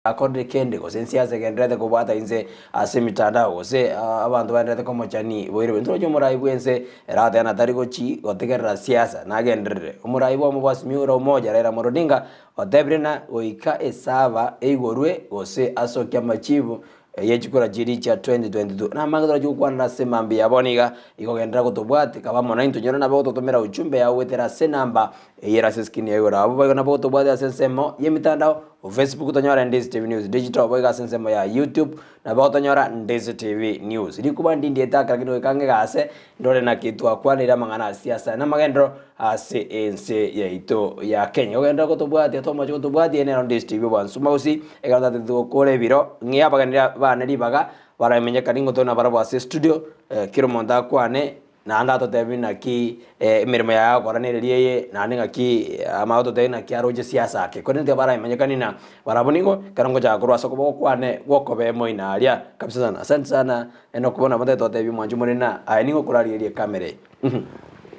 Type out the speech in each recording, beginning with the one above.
Akorire kende gose ense ase egendererete kobwata inse ase emitandao gose abanto baendererete komochani boire bobe. Ntoroche omorai bw'ense ere agateba ng'a tari gochi gotegerera siasa nagenderere. Omorai bw'omo bwa Azimio la Umoja Raila Amolo Odinga otebire ng'a goika esaba eigorwe gose asokie amachibu ye chikura chiria chia 2022. Namange toroche gokwanera ase mambia ya bono iga, igo genderera gotobwatia kaba amo naintwe nyora nabo ogototomera ujumbe yao goetera ase enamba Eyio ere ase eskrini ya igoro. Abwo boigo nabo gotobwate ase ensemo y'emitandao, Facebook tonyore Ndisi TV News Digital, boigo ase ensemo ya YouTube nabo gotonyora Ndisi TV News. Rikuba ndindiete ake lakini goika ng'ige ase ndore naki twakwaneire amang'ana a siasa na amagenderero ase ense yaito ya Kenya. Ogenderere gotobwatia tomoche gotobwatia eye nero Ndisi TV obwansu mogosi ekero totagete gokora ebiro ng'ee abageni bane ribaga baramenyekani ngotore nabarabwo ase estudio kera omonto akwane. Naende atotebie naki emeremo yaye agokora nereria eye, naende ng'aki amanye gototebia naki aroche siasa ake. Korende tiga baramenyekanie na barabwo nigo, ekero ngochaka korwa ase okoboko kwane gwokoba emoino aria kabisa sana. Asante sana Enock bono nabo ntagete gotebia omwanchi omonene ng'a aye nigo okorarigereria ekamera eye.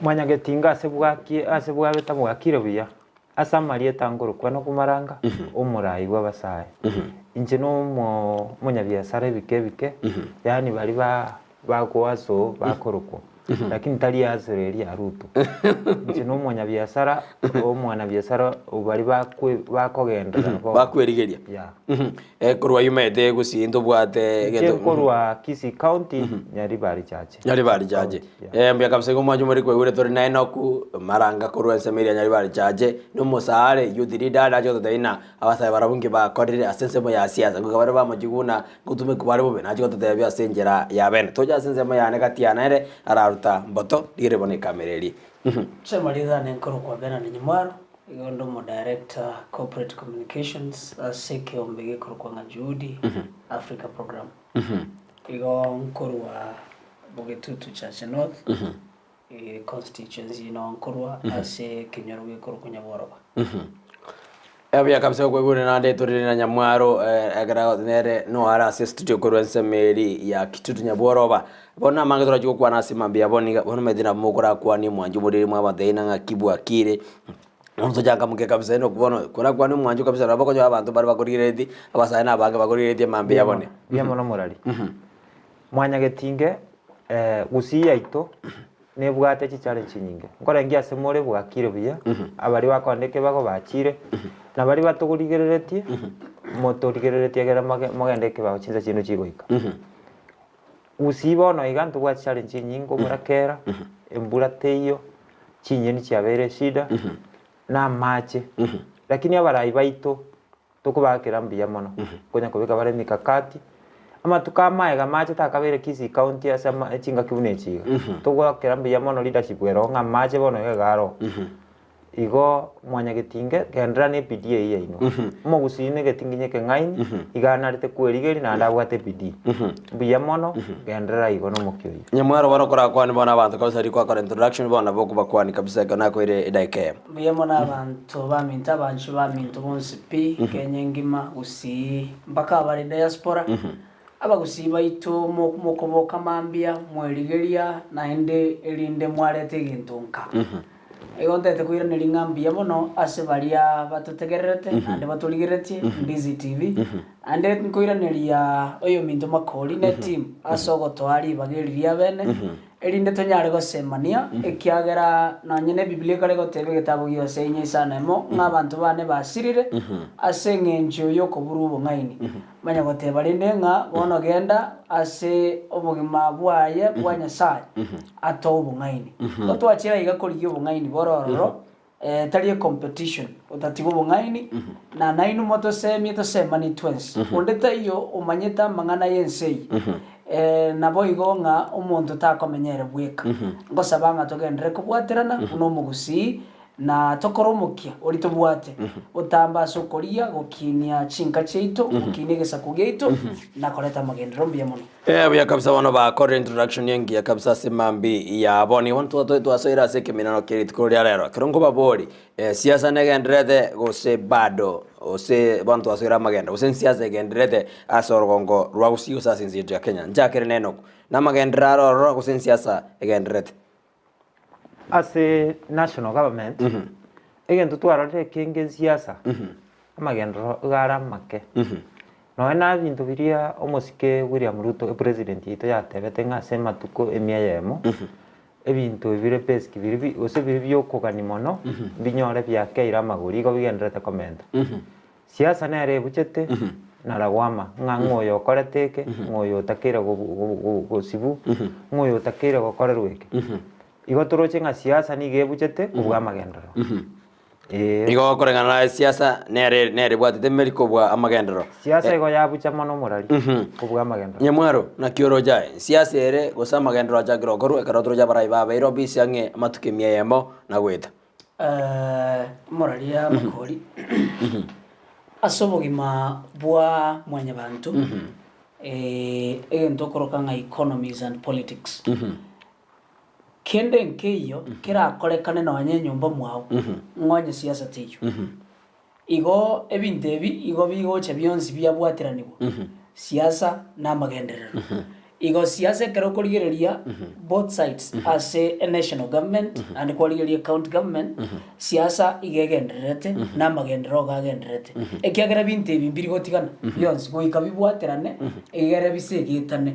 Mwanyagetinga ase bwaki ase bwabete bwakire buya, ase amarieta nkorokwa Enock Maranga, omorai bw'abasae. Inche na omo omonyabiasara ebike ebike, yaani baria ba Bagoasoo bakorokwa, lakini tari asoro eria ya Ruto. Inche na omonyabiasara, omwanabiasara baria bakwe bakogenderera bono. Bakwerigeria. Yeah. Eh, korwa yumaete gusii ntobwate Inche egento nkorwa Kisii County, Nyaribari Chache. Nyaribari Chache. County, yeah. Eh, mbuya kabisa igo mwanche more kwaigure tore na Enock Maranga korwa ensemo eria ya Nyaribari Chache, na omosaare youth leader nache gototebia ng'a abasae barabwo inki bakorire ase ensemo ya siasa, goika bare bamochiguna Ngotumekwa bare bobe, nachie gototebia ase enchera ya bene. Toche ase ensemo yane gati yane ere araruta mboto, rigereria bono ekamera eria. Inche amarieta ane nkorokwa Bernard Nyamwaro, igo inde omo director corporate communications ase ekeombe gekorokwa ng'a Juhudi Africa Program. Igo nkorwa Bogetutu Chache North, constituency noo nkorwa ase ekenyoro gekorokwa Nyaboroba. Ebuya kabisa okoigure naende torire na Nyamwaro ekero agote nere noare ase estudio korwa ensemo eri ya Kitutu Nyabworoba. Bono amange torachi gokwana ase mambia bono iga, bono omanyete nabo mokorakwanie omwancho omoriri mwabatebia ng'a ng'aki bwakire, bono tochangamke kabisa enoku bono korakwane omwancho kabisa nabo okonyora abanto mbare bakorigereretie, abasae na abange bakorigereretie mambia bono. Mbuya mono morari. Mwanyagetinge gusii yaito nebwate chichallenge chinyinge. Nkorengia ase more bwakire buya, abaria bakoenda ekebago bachire, na baria batogorigereretie, motorigereretie ekero mogende ekebago chinsa chiaino chigoika. Gusii bono iga ntobwate chichallenge chinyinge omorakera, embura teiyo, chinyeni chiabeire eshida, na amache. Lakini abarai baito. Tokobaakera mbuya mono, konya kobeka bare emikakati, amatuko amaega amache takabeire Kisii county ase ama chingaki buna echi iga. Togoakera mbuya mono leadership ero ng'a amache bono iga iga aro. Igo mwanyagetinge genderera na ebidii eyio yaino. Omogusii na egetinginye ekeng'aini, iga anarete kwerigeria naende abwate ebidii. Mbuya mono, genderera igo na omokia oyio. Nyamwaro bono korakwane bono abanto kabisa riria kwakora introduction bono nabo okobakwani kabisa ekero nakoire edaika eyemo. Mbuya mono abanto baminto, abanchwa baminto bonsi pi, Kenya engima, Gusii, mpaka abare diaspora, Abagusii baito mo- mokoboka mambia, mwerigeria, naende erinde mwareta egento nka. Igo ntagete koiraneria ng'a mbuya mono ase baria batotegererete naende batorigereretie, Ndizi TV, naende nkoiraneria oyominto Makori ne team ase ogotoa ribaga eri ria bene, Erinde tonyare gosemania, ekiagera nonye n'Ebibilia ekare goteba egetabu gionsi enye isano emo, ng'a abanto bane basirire ase engencho y'okoburwa obong'aini. Manya goteba rende ng'a bono genda ase obogima bwaye bwa Nyasae atoe obong'aini. Igo twachire aiga korigia obong'aini bore ororo, tari ecompetition, otatiga obong'aini, na nainwe motosemie tosemanie twensi. Onde taiyo omanyete amang'ana y'ense eye, naboigo ng'a omonto takomenya ere bweka. Ngosaba ng'a togenderere kobwaterana buna omogusii, na tokore omokia oria tobwate, botambe ase okoria, gokinia chinka chiaito, gokinia egesaku giaito, na koreta amagenderero mbuya mono. Eh, buya kabisa bono bakorire introduction engiya kabisa ase mambi yabo. Nigo bono twa- twasoire ase ekeminano kia rituko ria rero. Ekero nkobabori, eh, siasa negendererete gose bado, gose bono twasoire amagendo, gose nsiasa egendererete ase orogongo rwa gusii gose ase ense yaito ya Kenya. Nchakere na Enock, namagenderero are ororo gose nsiasa egendererete? Ase national government, egento twarorire ekenge nsiasa, amagenderero iga are amake. Nonya na ebinto biria omosike William Ruto epresident yaito yatebete ng'a ase amatuko emia eyemo, ebinto ebire basic biria bi gose biria biokogania mono, mbinyore biakeire amagori igo bigendererete komenta. Siasa nere ebuchete na lawama ng'a ng'a oyo okorete eke, ng'a oyo otakeire gobu gobu gobu gosibu, ng'a oyo otakeire gokorerwa eke. Igo toroche ng'a siasa nigo ebuchete kobua amagenderero. Ee. Igo koreng'ana na esiasa nere nere ebwatete emeri kobua amagenderero. Siasa igo yabucha mono omorari kobua amagenderero. Nyamwaro, naki oroche aye? Siasa ere gose amagenderero achakire okorwa ekero toroche abarai babeire obisi ang'e amatuko emia eyemo na goeta? Omorari amakori ase obogima bwa mwanyabanto, egento okoroka ng'a economies and politics. Kende nkeiyo kerakorekane nonya enyomba mwao, ng'onye siasa teiyo. Igo ebinto ebi igo bigocha bionsi biabwateranigwa, siasa na amagenderero. Igo siasa ekero okorigereria both sides ase enational government naende kwarigereria ecounty government, siasa iga egendererete na amagenderero iga agendererete. Ekiagera ebinto ebi mbiri gotigana bionsi goika bibwaterane egere bisegetane.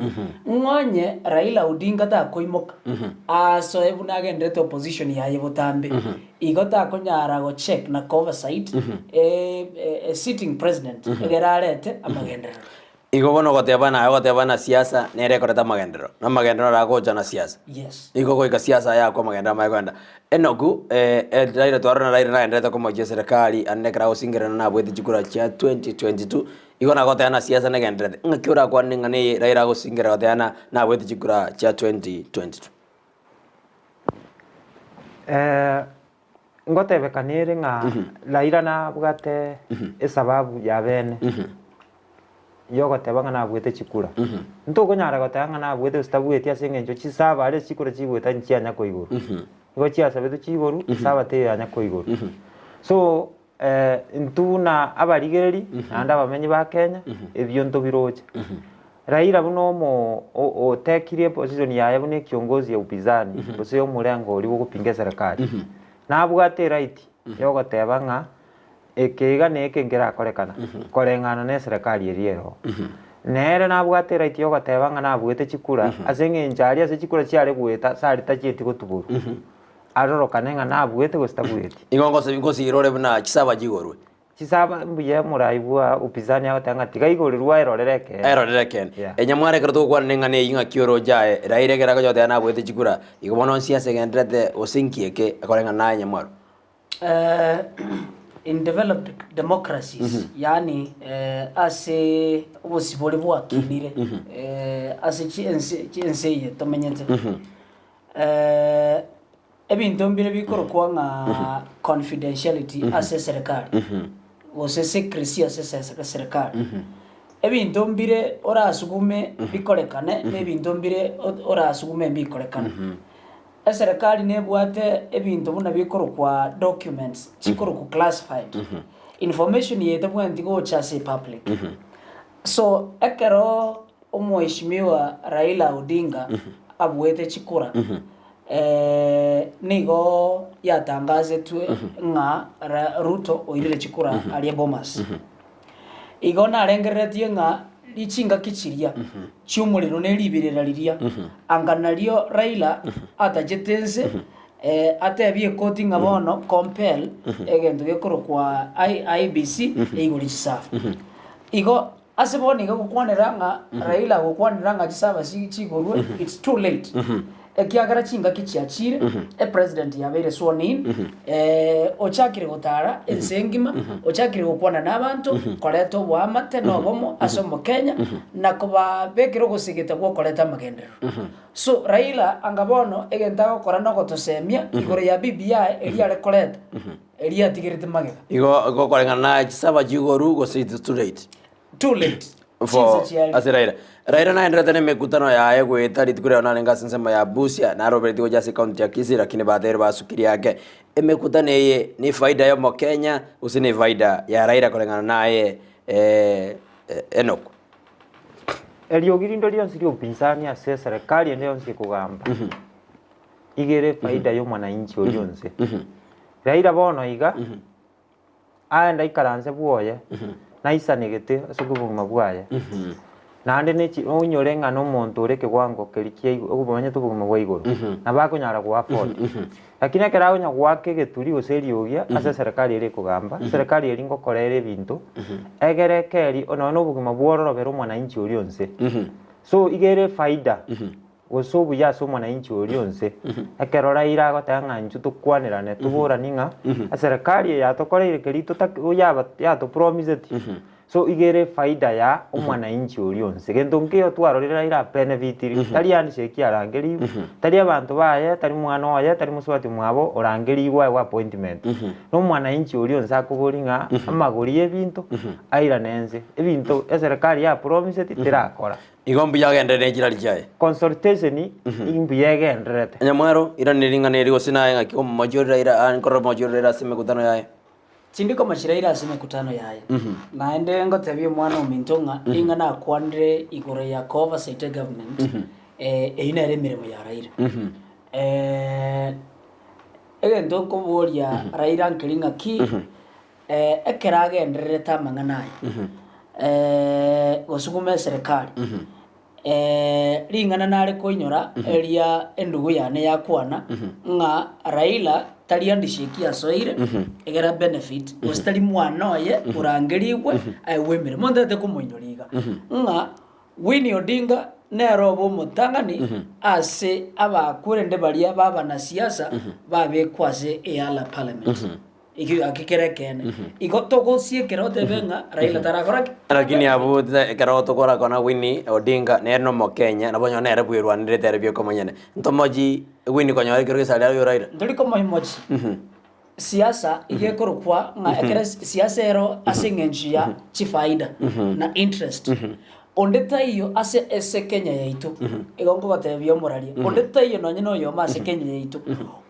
Ng'onye Raila Odinga takoimoka asoe buna agendererete opposition yaye botambe, igo takonyara gocheck na ko oversight a sitting president egere arete amagenderero. Igo bono ogoteba naye ogoteba na siasa nere ekoreta amagenderero, na amagenderero naro agocha na siasa. Yes. Igo goika siasa yakwa amagenderero amanye kogenda. Enoku Raila twarora Raila nagendererete komochia eserekari ande ekero agosingerana nabwete chikura chia 2022, igo nagoteba na siasa negendererete. Ng'aki orakwane ng'a neye Raila agosingerera goteba na nabwete chikura chia 2022? Ngotebekana ere ng'a Raila nabwate esababu ya bene yogoteba ng'a nabwate chikura. Ntokonyara goteba ng'a nabwate gose tabweti ase eng'encho chisaba aria chikura chigoeta nchianya koigorwa. Nigo chiasabetwe chiigorwe, esaba teiyo yanya koigorwa. So intwe buna abarigereri naende abamenyi ba Kenya, ebio ntobiroche. Raila buna omo o- otekirie eposition yaye buna ekiongozi ya upinzani gose omorengo oria bwogopinga eserekari, nabwate eright yogoteba ng'a eke iga na eke nkerakorekana koreng'ana na eserekari eria eroo. Nere nabwate eright yogoteba ng'a nabuete chikura ase eng'encho aria ase chikura chiare goeta ase aria tachieti gotuborwa, arorokane ng'a nabuete gose tabueti. Igo ngose ngosira ore buna chisaba chigorwe. Chisaba mbuya omorai bwa upinzani agoteba ng'a tiga igorerwe aerorere ekeene. Aerorere ekeene. Yeah. Enyamwaro ekero togokwana neng'ana eyio ng'aki oroche aye, Raila ekero agocha goteba naboete chikura, igo bono nsiasa egendererete gose inki eke ekoreng'ana naye nyamwaro? In developed democracies, yaani ase obosibore bwakinire ase chiense chiense eye tomenyete, Ebinto mbire bikorokwa ng'a confidentiality ase eserekari, gose secrecy ase ese eserekari. Ebinto mbire orasugume bikorekane, na ebinto mbire o- orasugume mbikorekane. Eserekari nebwate ebinto buna bikorokwa documents, chikorokwa classified. Information eye tebwenereti gocha ase epublic. So, ekero Omweshimiwa Raila Odinga abuete chikura, nigo yatangasetwe ng'a Ruto oirire chikura aria Bomas. Igo narengereretie ng'a chingaki chiria chi'omorero ne riberera riria, anga nario Raila atachete ense atebie ekoti ng'a bono compel egento gekorokwa IEBC eigore chisafu. Igo Ase bono iga gokwanera ng'a Raila agokwanera ng'a chisaba chigorwe it's too late ekiagera chingaki chiachire epresident yabeire sworn in ochakire gotara ense engima ochakire gokwana na abanto koreta oboamate na obomo ase omokenya na kobabekera ogosegeta gwa okoreta amagenderero. So Raila anga bono egento agokora nogotosemia igoro ya BBI eria are koreta Eria atigerete magega. Igo gokoreng'ana na chisaba chigoru gose it's too late. Too late. For Chinsa chiaria. ase Raila. Raila naenderete na emekutano yaye goeta rituko riao narenge ase ensemo ya Busia naroberetie gocha ase ecounty ya Kisii lakini bateire basukirie ake. Emekutano eye ne faida ya omokenya gose ne faida ya Raila koreng'ana naye Enock. Eriogi rinde rionsi ria upinzani ase eserekari ende yonsi ekogamba. Iga ere efaida y'omwananchi oria onse. Raila bono iga, aende aikaranse bwoye, Naisanegete ase obogima bwaye. Naende ne chi onyore ng'a na omonto ore ekewango keria kia igo obomanyete obogima bwa igoro, nabo akonyara go afford. Lakini ekero akonya goaka egeturi gose eriogi ase eserekari ere ekogamba, eserekari eria ngokora ere ebinto, egere ekeri nonye na obogima bwororobere omwananchi oria onse. So iga ere efaida gose obuya ase omwananchi oria onse, ekero Raila agoteba ng'a intwe tokwanerane toborani ng'a eserekari eye yatokoreire keria totake yaba yatopromiseti, so iga ere efaida ya omwananchi oria onse. Gento nkeiyo twarorire Raila abenefitiri, tari handshake arangerigwe, tari abanto baye, tari mwana oye, tari mosubati omwabo orangerigwe aegwe appointment. Na omwananchi oria onse akoboria ng'a amagori ya ebinto airane ense, ebinto eserekari yapromiseti terakora. Igo mbuya agenderere ne chirari chiaye. Consultation imbuya egendererete. Nyamwero, irane ring'ana eri gose naye ng'aki omomochorera ira aa nkorora omochorera ira ase emekutano yaye. Tindi komochira ira ase emekutano yaye. Naende ngotebia omwana ominto ng'a ring'ana akwanire igoro ya co-oversight e government, eyio nere emeremo ya Raila. Egento nkoboria Raila nkeri ng'aki, Ekero agendererete amang'ana aya, gosuguma eserekari, ring'ana nare koinyora eria endugu yane yakwana, ng'a Raila tari handshake asoire egere abenefit, gose tari mwana oye orangerigwe aegwe emeremo. Ntagete komoinyora iga, ng'a Winnie Odinga nere obe omotang'ani ase abakurende baria b'abanasiasa babekwa ase Eala Parliament. Ekio gaki kere ekeene. Igo togosiekera otebe ng'a Raila tarakora ki? Lakini abwo ekero tokorakwana Winnie Odinga nere na omokenya nabo onye nere bwerwanerete ere bioka omonyene. Ntomochi Winnie konyora ekero gesare aye Raila. Ntori komoimochi. Siasa iga ekorokwa ng'a ekere siasa ero ase eng'encho ya chifaida na interest. Onde taiyo ase ase Kenya yaito, igo nkogotebia omoraria, onde taiyo nonye na oyomo ase Kenya yaito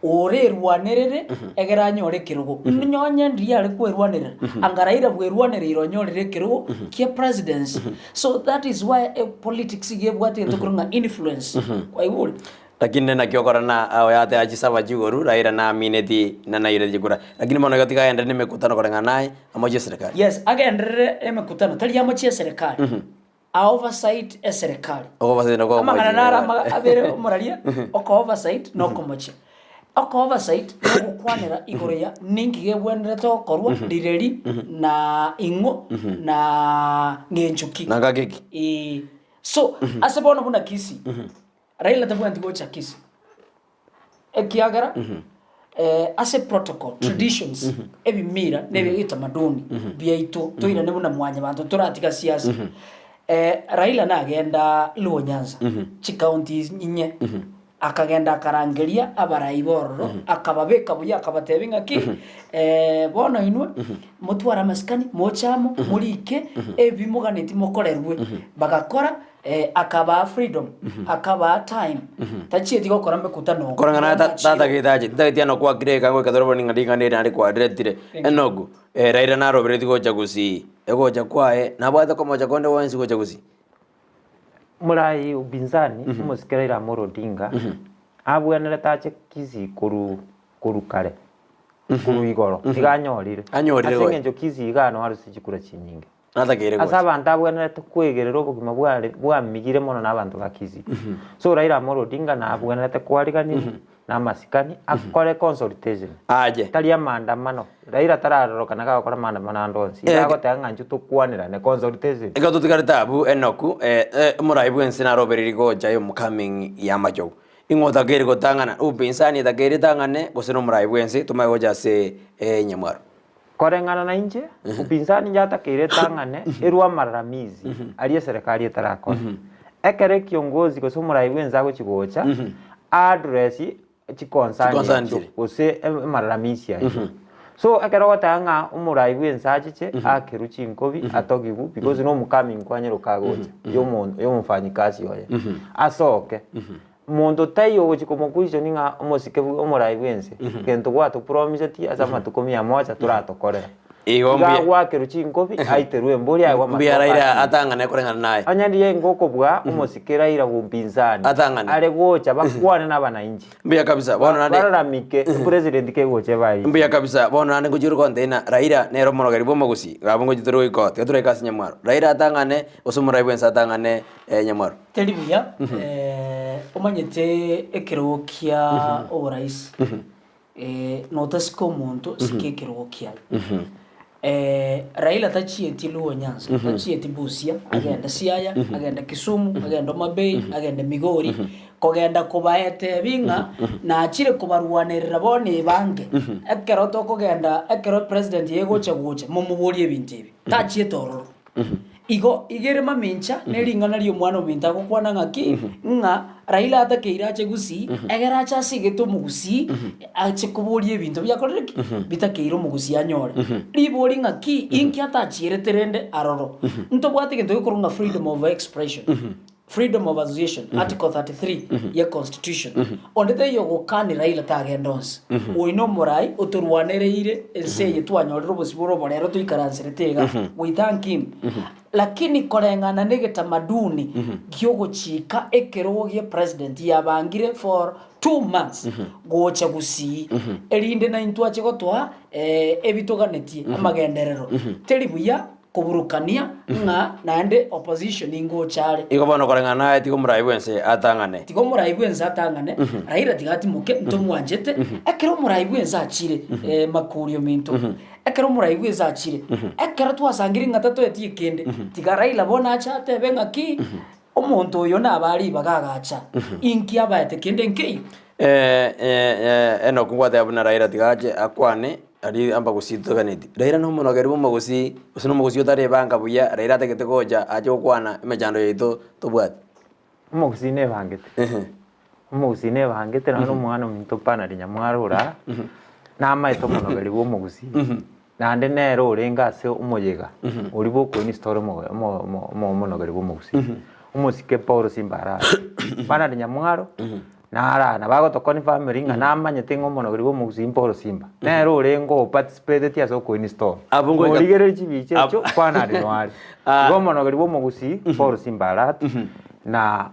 orerwanerere egere anyore ekerogo. Nonye ndiria are kwerwanerera, anga Raila bwerwanereire onyorire ekerogo kia presidency. So that is why e politics iga ebwate egento korwa ng'a influence. Kwaigure? Lakini naki okora na oyate chisaba chigoru Raila naamineti na nairete chikura. Lakini bono igo tiga agenderere nemekutano koreng'ana naye amochie eserekari. Yes, agenderere emekutano, tari amochie eserekari, a oversight eserekari. Oversight noko Amang'ana omochie. naro ama abere omoraria, oko oversight na okomochia. Oko oversight nogokwanera igoro ya ninki gebwenerete gokorwa rireri na ing'o na ng'encho ki. Na ngaki ki. Eeh. So, ase bono buna Kisii, Raila tabwenereti gocha Kisii, ekiagera ase protocol, traditions, ebimira na ebitamaduni biaito toirane buna mwanyabanto toratiga siasa. Raila nagenda Luo Nyanza, chicounty inye, akagenda akarangeria abarai bororo, akababeka buya akabatebia ng'aki, bono inwe motware amasikani, moche amo, morike ebi moganeti mokorerwe. Bagakora. Akabaa freedom, akabaa time, tachieti gokora mekutano Koreng'ana na tata getache, tintageti ano kwakire eka goika tore boni ng'a ring'ana eri naende kwaretire. Enogu, Raila naroberetie gocha gusii, egocha kwaye, nabwate komocha konde gwensi gocha gusii. Morai upinzani, omosike Raila Amolo Odinga, abwenerete ache Kisii korwa korwa kare, korwa igoro, iga anyorire. Anyorire Ase gocha. eng'encho Kisii iga anoaruse chikura chinyinge. Natakeire Ase gocha. abanto abwenerete kwegerera obogima bware bwamigire mono na abanto ba Kisii. So Raila Amolo Odinga nabwenerete koariganigwa na amasikani akore consultation. Ache. Tari amaandamano. Raila tararorokana gagokora maandamano ande onsi. Iga agoteba ng'a intwe tokwanerane consultation. Ekero totigarete abwo Enoku, omorai bw'ense narobererie gocha y'omocoming y'amachogu. Ing'o otakeire gotang'ana? Upinzani etakeire etang'ane gose nomorai bw'ense tomanye gocha ase enyamwaro. Koreng'ana nainche, upinzani yatakeire etang'ane erwe amararamizi aria eserekari etarakore. Ekero ekiongozi gose omorai bwense agochi gocha, aaddress chiconcern Chiconcern echio chiria. gose amalalamizi ayio. So ekero ogoteba ng'a omorai bwense achiche aakerwe chinkobi atogigwe because na omokami nkwanyeroka agocha yomo yomofanyikazi oye, asoke. Monto taiyo ogochia komoquestioni ng'a omosike bwe omorai bw'ense, gento gwatopromiseti ase amatuko mia moja toratokorera. Igo Iga mbuya- agwakerwe chinkobi, aiterwe embori aegwe Mbuya amatoke Raila achiire. atang'ane koreng'ana naye. Onye ndiye ingo okobua omosike Raila bw'upinzani, Atang'ane. are gocha bakwane na abananchi. Mbuya kabisa, bono naende Bararamike, epresident kegocha ebae. Mbuya kabisa, bono naende ngochia ore gonteina Raila nere omorogeri bw'omogusii, iga abwo ngochia tore goika oo, tiga toraike ase nyamwaro. Raila atang'ane, gose omorai bwensi atang'ane nyamwaro. Teri buya, omanyete ekerogo kia oboraisi, notasika omonto sika ekerogo kiaye. Raila tachieti Luo Nyanza, tachieti Busia, agende Siaya, agende Kisumu, agende Homa Bay, agende Migori, kogenda kobaetebi ng'a nachire kobarwanerera bono ebange, ekero tokogenda ekero president egocha gocha momoborie ebinto ebi, tachiete ororo. Igo iga ere mamincha ne ring'ana ri'omwana ominto agokwana ng'aki, ng'a Raila atakeire ache gusii, egere ache asigete omogusii, ache koboria ebinto biakorire ki? Bitakeire omogusii anyore. Ribori ng'aki, inki atachierete rende aroro? Ntobwate egento gekorwa ng'a freedom of expression, freedom of association, article 33 ye constitution. Onde taiyo ogokani Raila tagenda onsi. Oyo nomorai otorwanereire ense eye twanyorire obosibore obo rero toikaranserete iga. We thank him. Lakini koreng'ana negetamaduni giogochika ekerogo gie president yabangire for 2 months gocha gusii erinde naintwe ache gotoa ebitoganetie amagenderero. Teri buya koburukania ng'a naende opposition ingocha are. Igo bono koreng'ana naye tiga omorai bwense atang'ane. Tiga omorai bwense atang'ane, Raila tiga atimoke, ntomwanchete. Ekero omorai bwense achire, makori ominto, ekero omorai bwense achire, ekero twasangire ng'a tatoeti ekende, tiga Raila bono ache atebe ng'aki, omonto oyo nabare ribaga agacha, inki abaete kende nkeiyo? Enock ngwateba buna Raila tiga ache akwane aria abagusii totoganeti. Raila na omonogeri bwa omogusii gose na omogusii otarebanga buya, Raila atagete gocha ache gokwana emechando yaito tobwate. Omogusii nebangete, omogusii nebangete naende omwana ominto Bernard Nyamwaro ora, namaete omonogeri bwa omogusii, naende nere orenge ase omoyega oria bwa okoinstall omo omo omo omo omonogeri bwa omogusii, omosike Paul Simba Arati. Bernard Nyamwaro, nara nabo agotoconfirmeri ng'a namanyete ng'a omonogeri bwa omogusii Paul Simba, nere orenge oparticipateti ase okoinstall. Abwo ngoika- Origereria chibicha Ab- echio, Bernard noare. Ah. Igo omonogeri bwa omogusii Paul Simba Arati, na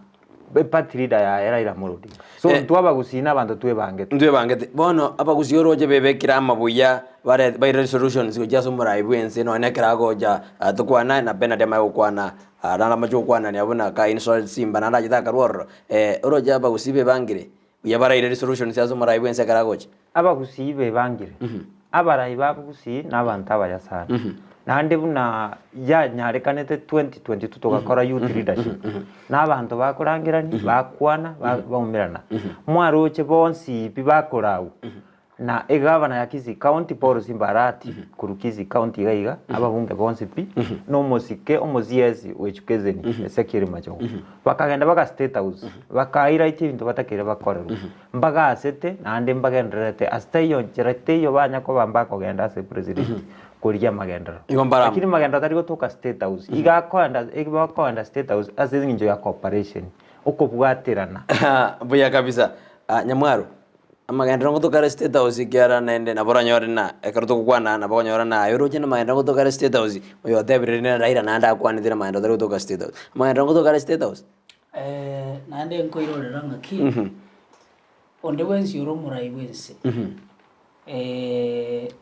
eparty leader yaye Raila Amolo Odinga. So Eh. intwe abagusii na abanto twebangete. Ntwebangete. Bono abagusii oroche bebekire amabuya bare baire resolutions gochia ase omorai bwa ense nonye ekero agocha tokwana na Bernard amanye gokwana naende amache gokwanania buna ka insult simba naende achete akarwa ororo. Oroche abagusii bebangire buya baraire resolutions ase omorai bwa ense ekero agocha. Abagusii bebangire, abarai ba Gusii na abanto abaya sana. Naende buna yanyarekanete 2022 togakora youth leadership, na abanto bakorangerania, bakwana, ba- baumerana. Mwaroche bonsi pi bakorau, na egavana ya Kisii County Paul Simba Arati korwa Kisii County iga iga, ababunge bonsi pi, na omosike omo CS o Education Ezekiel Machogu. Bakagenda baka State House, bakahighlight ebinto batakeire bakorerwe. Mbagasete, naende mbagendererete ase taiyo nchera teiyo banya koba mbakogenda ase president korigia amagenderero. Igo mbaramo. Lakini magenderero tari gotoka State House. Iga akoenda bakoenda State House ase eng'encho ya cooperation, okobwaterana. Buya kabisa. Ah, Nyamwaro, amagenderero ngotoka are State House ekiagera naende nabo oranyore na ekero togokwana nabo okonyora na aye oroche na amagenderero ngotoka are State House, oyo otebire rende Raila naende akwanete na amagenderero tari gotoka State House. Amagenderero ngotoka are State House? Naende nkoirorera ng'aki, onde bwensi ore omorai bw'ense,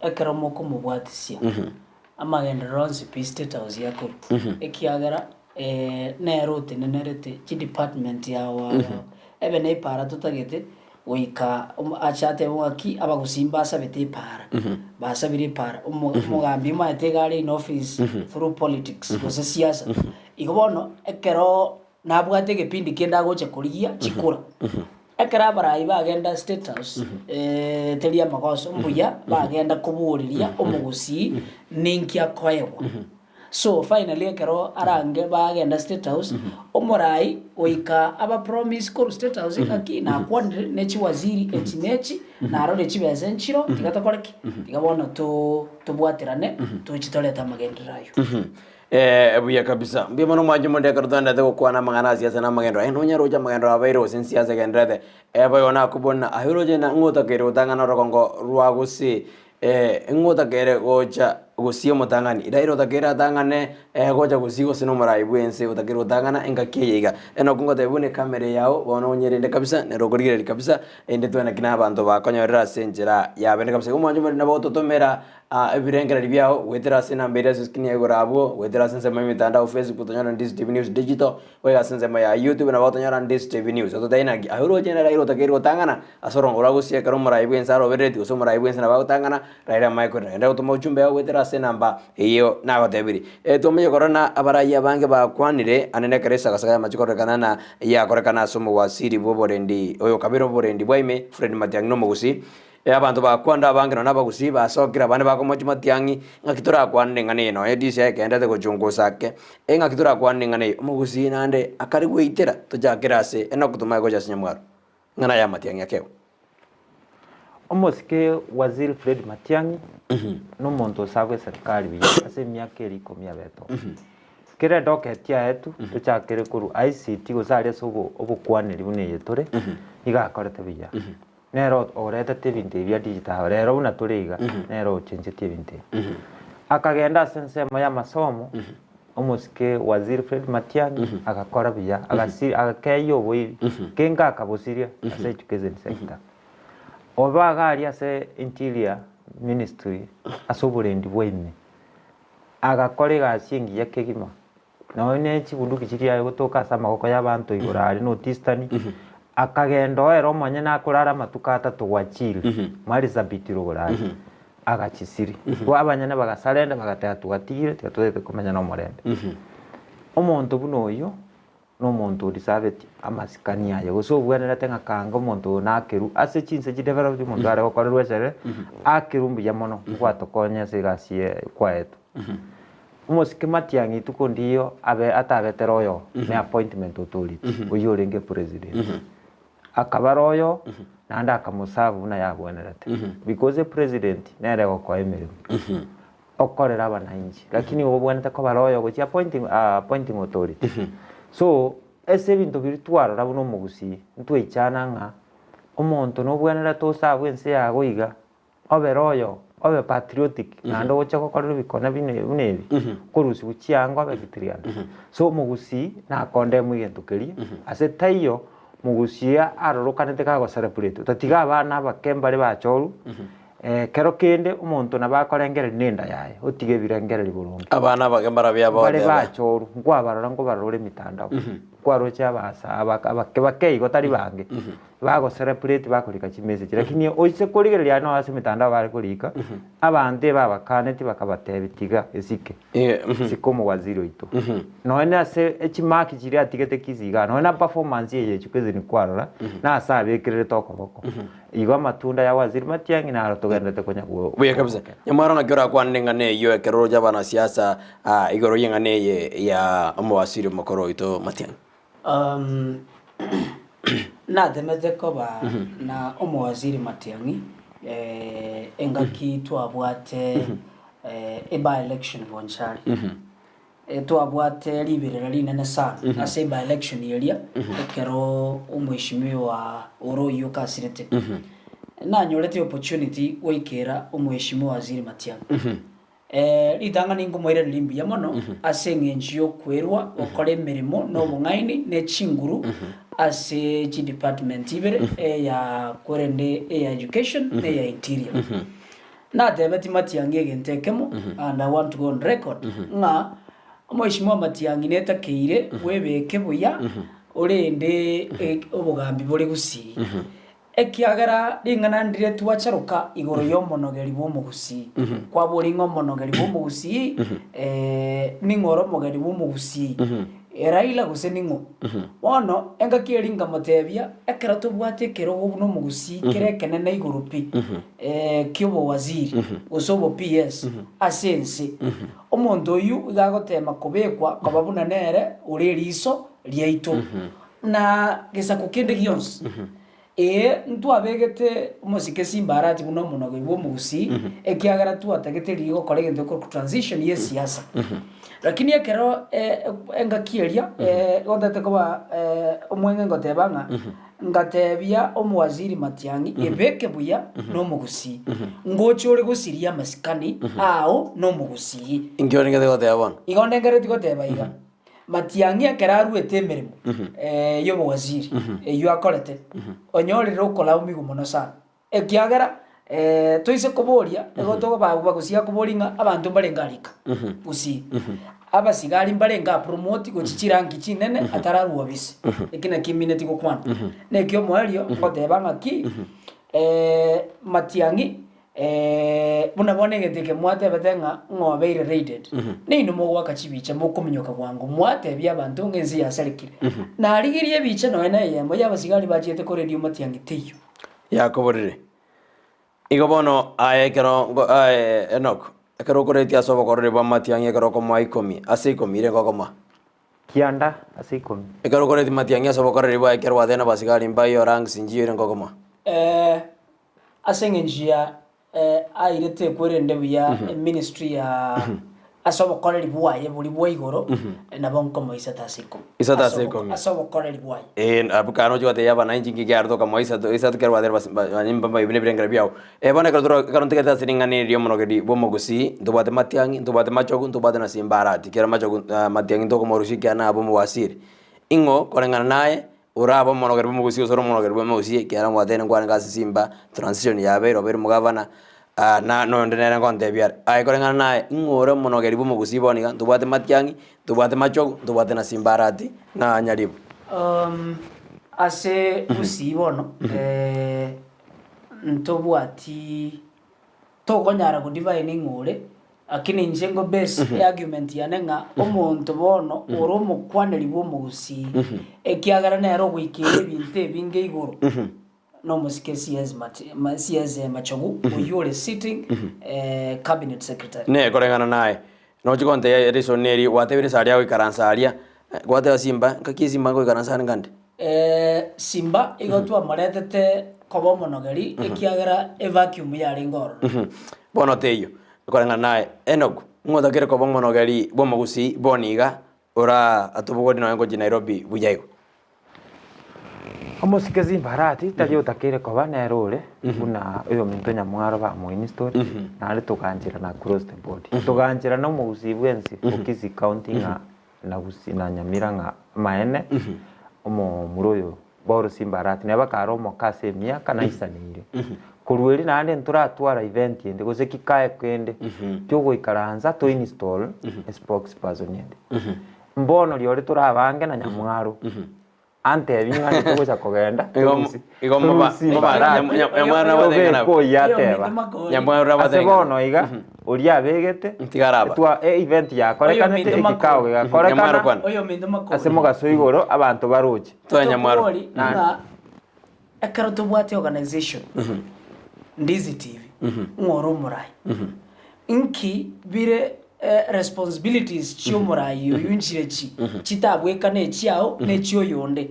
ekero mokomobwatisia, amagenderero onsi pi State House yakorwa, ekiagera nere otenenerete chidepartment ao ao ao, ebe na epaara totagete, goika ache atebe ng'aki abagusii mbasabete epaara, basabire epaara, omogambi omanyete iga are in office through politics gose siasa. Igo bono, ekero nabwate egepindi kende agocha korigia chikura, ekero abarai bagenda State House, teri amagoso, mbuya bagenda koboreria omogusii ninki akoegwa. So finally ekero arange bagenda State House, omorai goika aba promise korwa State House ng'aki nakwanire ne chiwaziri echi na echi, narorire chibesa enchiro, tiga tokore ki? Tiga bono to tobwaterane, toche torete amagenderero aywo. Eh, buya kabisa. Mbuya mono mwanche omonto ekero twaendete gokwana amang'ana a siasa na amagenderero. Aye nonya roche amagenderero abeire gose ensiasa egendererete, ebe igo nakobona aye oroche na ng'o otakeire gotang'ana orogongo rwa gose, ng'o otakeire gocha. Gusii omotang'ani. Raila otakeire atang'ane gocha gusii gose na omorai bwense otakeire gotang'ana engaki eye iga. Enock ngotebia buna ekamera eye yao bono onyerende kabisa nere okorigereria kabisa erinde twene ki na abanto bakonyorera ase enchera yabene kabisa. Igo omwancho omoriri nabo ogototomera ebirengererio biao goetera ase enamba eria ase escreen ya igoro abwo, goetera ase ensemo ya emitandao Facebook otonyore Ndizi TV News Digital, goika ase ensemo ya YouTube nabo otonyora Ndizi TV News. Ototebie naki aye oroche nere Raila otakeire gotang'ana ase orongo rwa gusii ekero omorai bwense aroberereti gose omorai bwense nabo agotang'ana Raila amaye korera. Genda gotoma ojumbe yao goetera ase enamba eyio nagotebirie. Twamanya korora na abarai abange bakwanire ande nekero esagasaga y'amache kororekana na yakorekana ase omowasiri bw'oborendi oyo kabere oborendi bwa ime Fred Matiang'i na omogusii. Abanto bakwanda abange nonya abagusii basokire abande bakomochia Matiang'i ng'aki torakwane eng'ana eye nonya edisi yaye ekenderete gochungusa ake ng'aki torakwane eng'ana eye omogusii naende akare gweitera tochakere ase Enock tomaye gocha ase nyamwaro eng'ana ya Matiang'i akegwa. Omosike Waziri Fred Matiang'i nomonto osabwe eserikari buya ase emiaka ere ikomi abete oo. Kera edocket yaetwe tochakere korwa ICT gose aria ase obokwaneri buna eye tore, nigo akorete buya. Nere oretete ebinto ebi bia digital rero buna tore iga, nere ochenchetie ebinto ebi. Akagenda ase ensemo y'amasomo, omosike Waziri Fred Matiang'i agakora buya, agasi agakeyia oboibi, kenga akabosiria ase education sector. Oba iga aria ase interior ministry ase oborendi bwa ime, agakora egasi engiya kegima. Nonya ne chibunduki chiria aye gotoka ase amaboko y'abanto igoro aria North Eastern, akagenda oo ere omonyene akorara amatuko atato gwachire, Marsabit rogoro aria, agachisiri. Igo abanyene bagasarenda bagateba twatigire tiga toete komenya nomorembe. Omonto buna oyio, nomonto odeserveti amasikani aye, gose obwenerete ng'a kanga omonto oyo nakerwe ase chinse chideveloped omonto are gokorerwa esere, akerwe mbuya mono, gwatokonya ase egasi eye kwaetwe. Omosike Matiang'i ituko ndiyo abe atabete royal ne appointment authority oyio orenge president. Akaba royal naende akamoserve buna yagwenerete because epresident nere egokoa emeremo okorera abananchi lakini igo obwenerete koba royal gochia appointing appointing authority. So ase ebinto biria twarora buna omogusii ntwaichana ng'a omonto nobwenerete oserve ense yago iga. Obere oyo, obe patriotic, naende ogocha gokorera ebikone buna buna ebi, okorusigwa chianga obe kitirianda. So omogusii nakondemwa egento keria, ase taiyo mogusii arorokanete kago celebrate, otatiga abana abake mbare bachorwa, kero kende omonto nabo akorengereria na enda yaye, otiga ebirengererio boronge. Abana abake mbarabwo Mbare abagoteba. bachorwa, nkwabarora nkobarora ore emitandao, nkwaroche abasa abaka abake bake igo tari bange. Bago celebrate bakorika chimessage lakini oise korigereria aye noyo ase emitandao bare korika abanto ebabakanetie bakabatebia tiga esike sika omowaziri oito nonya na ase echimark chiria atigete kisii igaa nonya na performance eye education kwarora na ase abekererete okoboko igo amatunda ya waziri Matiang'i naro togenderete konya go Buya kabisa. Nyamwaro ng'aki orakwane eng'ana eyio ekero oroche abanasiasa igoro y'eng'ana eye ya omowaziri omokoro oito Matiang'i? Natemete koba na omowaziri Matiang'i engaki twabwate e-by-election Bonchari. Twabwate riberera rinene sana ase e-by-election eria ekero omweshimiwa ore oyio okasirete. Nanyorete opportunity goikera omweshimiwa Waziri Matiang'i. Ritang'ani nkomoiraneria mbuya mono ase eng'encho y'okwerwa gokora emeremo na obong'aini ne chinguru ase chidepartment ibere, eya korende eya education na eya interior. Natebeti Matiang'i egento ekemo and I want to go on record ng'a omweshimiwa Matiang'i netakeire bwebeke buya orende obogambi bore gusii. Ekiagera ring'ana ndire twacharoka igoro y'omonogeri bw'omogusii. Kwaboria ng'a omonogeri bw'omogusii ning'o ore omogeri bw'omogusii? Raila gose ning'o? Bono engaki eria nkamotebia, ekero tobwate ekerogo buna omogusii kere ekenene igoro pi, ki'obowaziri gose obo PS ase ense, omonto oyio iga agotema kobekwa koba buna nere ore eriso riaito. Na gesaku kende gionsi. Ee, ntwabegete omosike Simba Arati buna omonogeri bwa omogusii, ekiagera twatagete riria gokora egento gekorokwa transition ya esiasa. Lakini ekero engaki eria gotete koba omweng'e ngoteba ng'a ngatebia omowaziri Matiang'i ebeke buya na omogusii, ngoche ore gosiria amasikani ao na omogusii. Inki orengete goteba bono? Igo ndengereti goteba iga. Matiang'i ekero aruete emeremo y'obowaziri eyio akorete, onyorire okolaumiwa mono sana, ekiagera toise koboria nigo tokobagusia koboria ng'a abanto mbarenge arika gusii, abasigari mbarenge apromote gochia chiranki chinene atararua obisi, eki nakio emineti gokwana. Na ekiomoerio ngoteba ng'aki Matiang'i Buna bono egento eke mwatebete ng'a ng'obeire raided, nainwe mogoaka chibicha mokominyoka bwango, mwatebia abanto ng'a ense yasarekire. Narigirie ebicha nonya na eyemo y'abasigari bachiete koredia omatiang'i teiyo. Yakoborire. Igo bono aye ekero ngo aye Enock, ekero okoretie ase obokoreri bw'amatiang'i ekero okomoa ikomi ase ikomi ere ngokomoa. Kianda ase ikomi. Ekero okoretie matiang'i ase obokoreri bwaye ekero gwatebire nabasigari mbaye orangs nchiyo ere ngokomoa. Ase engencho ya airete ekwerende buya eministry ya ase obokoreri bwaye boria bwa igoro nabo nkomoa isato ase ikomi. Isato ase ikomi. Ase obokoreri bwaye. Eh, abwo kare nochia gotebia abananchi inki kiarete okamoa isato, isato kero gwateire basi ba banyimba mbaibwe na ebirengero biao. Eh bono ekero toro ekero ntigete ase ring'ana eri ri'omonogeri bw'omogusii, ntobwate matiang'i, ntobwate machogu, ntobwate na simba arati, kera machogu matiang'i ntokomorusia ekiagera nabe omowasiri. Ing'o koreng'ana naye. Orabe omonogeri bw'omogusii gose ore omonogeri bw'omogusii ekiagera ngwatebire nkwarenge ase simba, transition yabeire obeire omogavana, na noyonde nere ngontebia are, aye koreng'ana naye, ing'o ore omonogeri bw'omogusii bono iga, ntobwate matiang'i, ntobwate machogu, ntobwate na simba arati, na nyaribo. Ase gusii bono, ntobwati Tokonyara ko divine ng'a ore, lakini inche ngo base eargument yane ng'a omonto bono ore omokwaneri bwa omogusii, ekiagera nere ogoikeria ebinto ebinge igoro, nomosike CS Mati ma CS Machogu, oyio ore sitting cabinet secretary. Ne koreng'ana naye, nochi gontebia reason neri gwatebire ase aria agoikaransa aria, gwateba simba, ngaki esimba ngoikaransa are ngande? Simba igo twamoretete koba omonogeri, ekiagera evacuum yarenge ororo. Bono teiyo, koreng'ana naye, Enock, ng'o otakire koba omonogeri bw'omogusii bono iga, ora atobogori nonya ngochia Nairobi buya igo? Omosike Simba Arati tari otakeire koba nere ore buna oyominto Nyamwaro bamoinstore, naende togancherana across the board. Togancherana omogusii bwensi o Kisii County ng'a na Gusii na Nyamira ng'a amaene, omomura oyo Paul Simbarati neba kare omoke ase emiaka naisaneire. Korwa erio naende ntoratwara event ende gose kikae kende kiogoikaransa to install spokesperson ende. Mbono rirorio torabange na Nyamwaro antebi ng'a ntogocha kogenda Igo torusi igo moba torusi moba Simbarati Nyamwaro nabatebie ng'a tobeke oyio ateba. Oyominto makori. Nyamwaro Ase nabatebie ng'a bono iga oria abegete Tiga araba. etwa e event yakorekanete Oyominto ekikao makori. Nyamwaro gegakorekana kwana. Oyominto makori. ase mogaso igoro abanto baroche. Toe Nyamwaro. Tokobori ng'a ekero tobwate organisation Ndizi TV ng'a ore omorai nki bire responsibilities chiomorai oyio nchire chi chitabwekane echiao na echioyonde.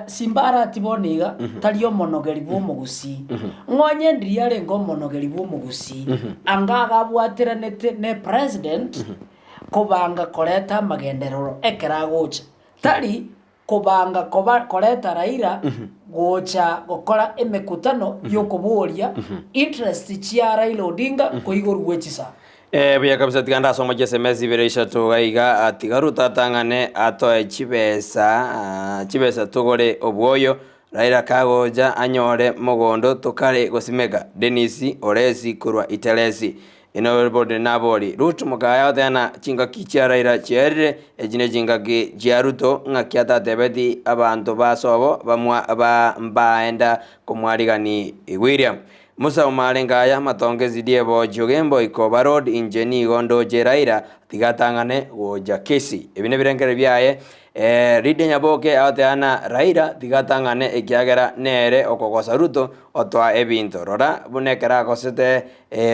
Simba arati bono iga tari omonogeri bw'omogusii. Ng'onye ndiria arenge omonogeri bw'omogusii, anga agabwateranete ne president kobanga koreta amagenderero ekero agocha. Tari kobanga koba koreta Raila gocha gokora emekutano y'okoboria interest chia Raila Odinga koigorwa chisaa. Eh, buya kabisa tiga ndasoma chiSMS ibere isato iga iga, ah, tiga Ruto atang'ane atoe chibesa, ah, chibesa togore obwoyo, Raila kagocha anyore mogondo tokare gosimeka, Dennis Oresi korwa Iteresi. Ino bode nabori, Ruto mokaya goteba chingaki chia Raila chiaerire, echi ne chingaki chia Ruto, ng'aki atatebeti abanto ba sobo bamwa ba mbaenda komwarigani William. Musa omarenge aya amatongo esidi ebochio gembo ikoba road inche nigo ndoche Raila tiga atang'ane gocha Kisii. Ebi nebirengererio biaye Lydia Nyaboke agoteba ng'a Raila tiga atang'ane ekiagera nere okogosa Ruto otoa ebinto. Rora buna ekero agosete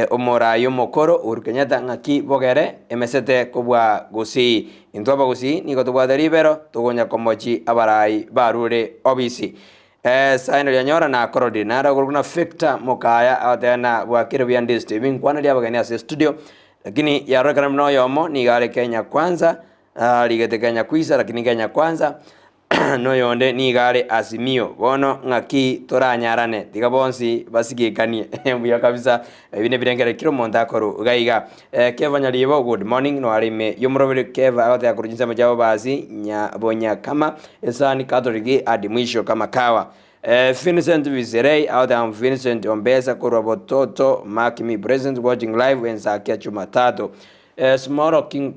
omorai omokoro Uhuru Kenyatta ng'aki bogere emesete kobua Gusii. Intwe abagusii nigo tobwate ribero togonya komochi abarai barure obisi. Saino rianyora nakororire naro agoro buna Victor Mokaya agoteba na bwakire buya ndi Steve nkwana abageni ase studio lakini yarorekana buna oyomo nigo are Kenya Kwanza arigete Kenya Kwanza lakini Kenya Kwanza noyonde nigo are Azimio bono ng'aki toranyarane tiga bonsi basigekanie mbuya kabisa ebi nebirengererio kera omonto akorwa iga iga. Keva Nyaribo good morning noare ime yomoroberi Keva agoteba korwa chinsemo chia Bobasi nya Bonyakama esani Catholic hadi mwisho kama kawa. Vincent Viserei agoteba I'm Vincent Ombesa korwa Bototo mark me present watching live ensakia Jumatatu. Small King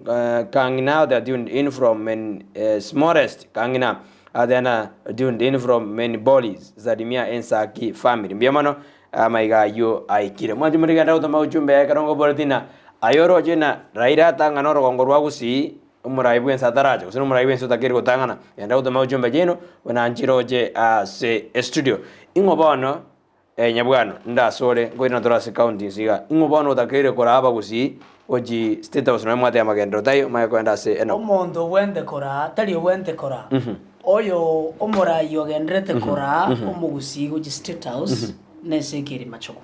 Kang'ina agoteba tuned in from men smallest Kang'ina agoteba tuned in from Meniboli salimia ensaki family mbuya mono Amaiga ayio aikire. Mwanche morigende gotoma ujumbe ekero ngoboreti ng'a aye oroche ng'a Raila atang'ane orogongo rwa Gusii omorai bwensi atarache gose nomorai bwensi otakeire gotang'ana. Genda gotoma ujumbe chiaino buna nchiroche ase estudio. Ing'o bono nyabwano ndasore nkoirana tore ase county inse igaa, ing'o bono otakeire koraa abagusii gochi state house nonye mwateba magenderero taiyo omanye koenda ase enock. Omonto obwente koraa tari obwente koraa. Oyo omorai ogenderete koraa omogusii gochia State House nese Ezekiel Machogu.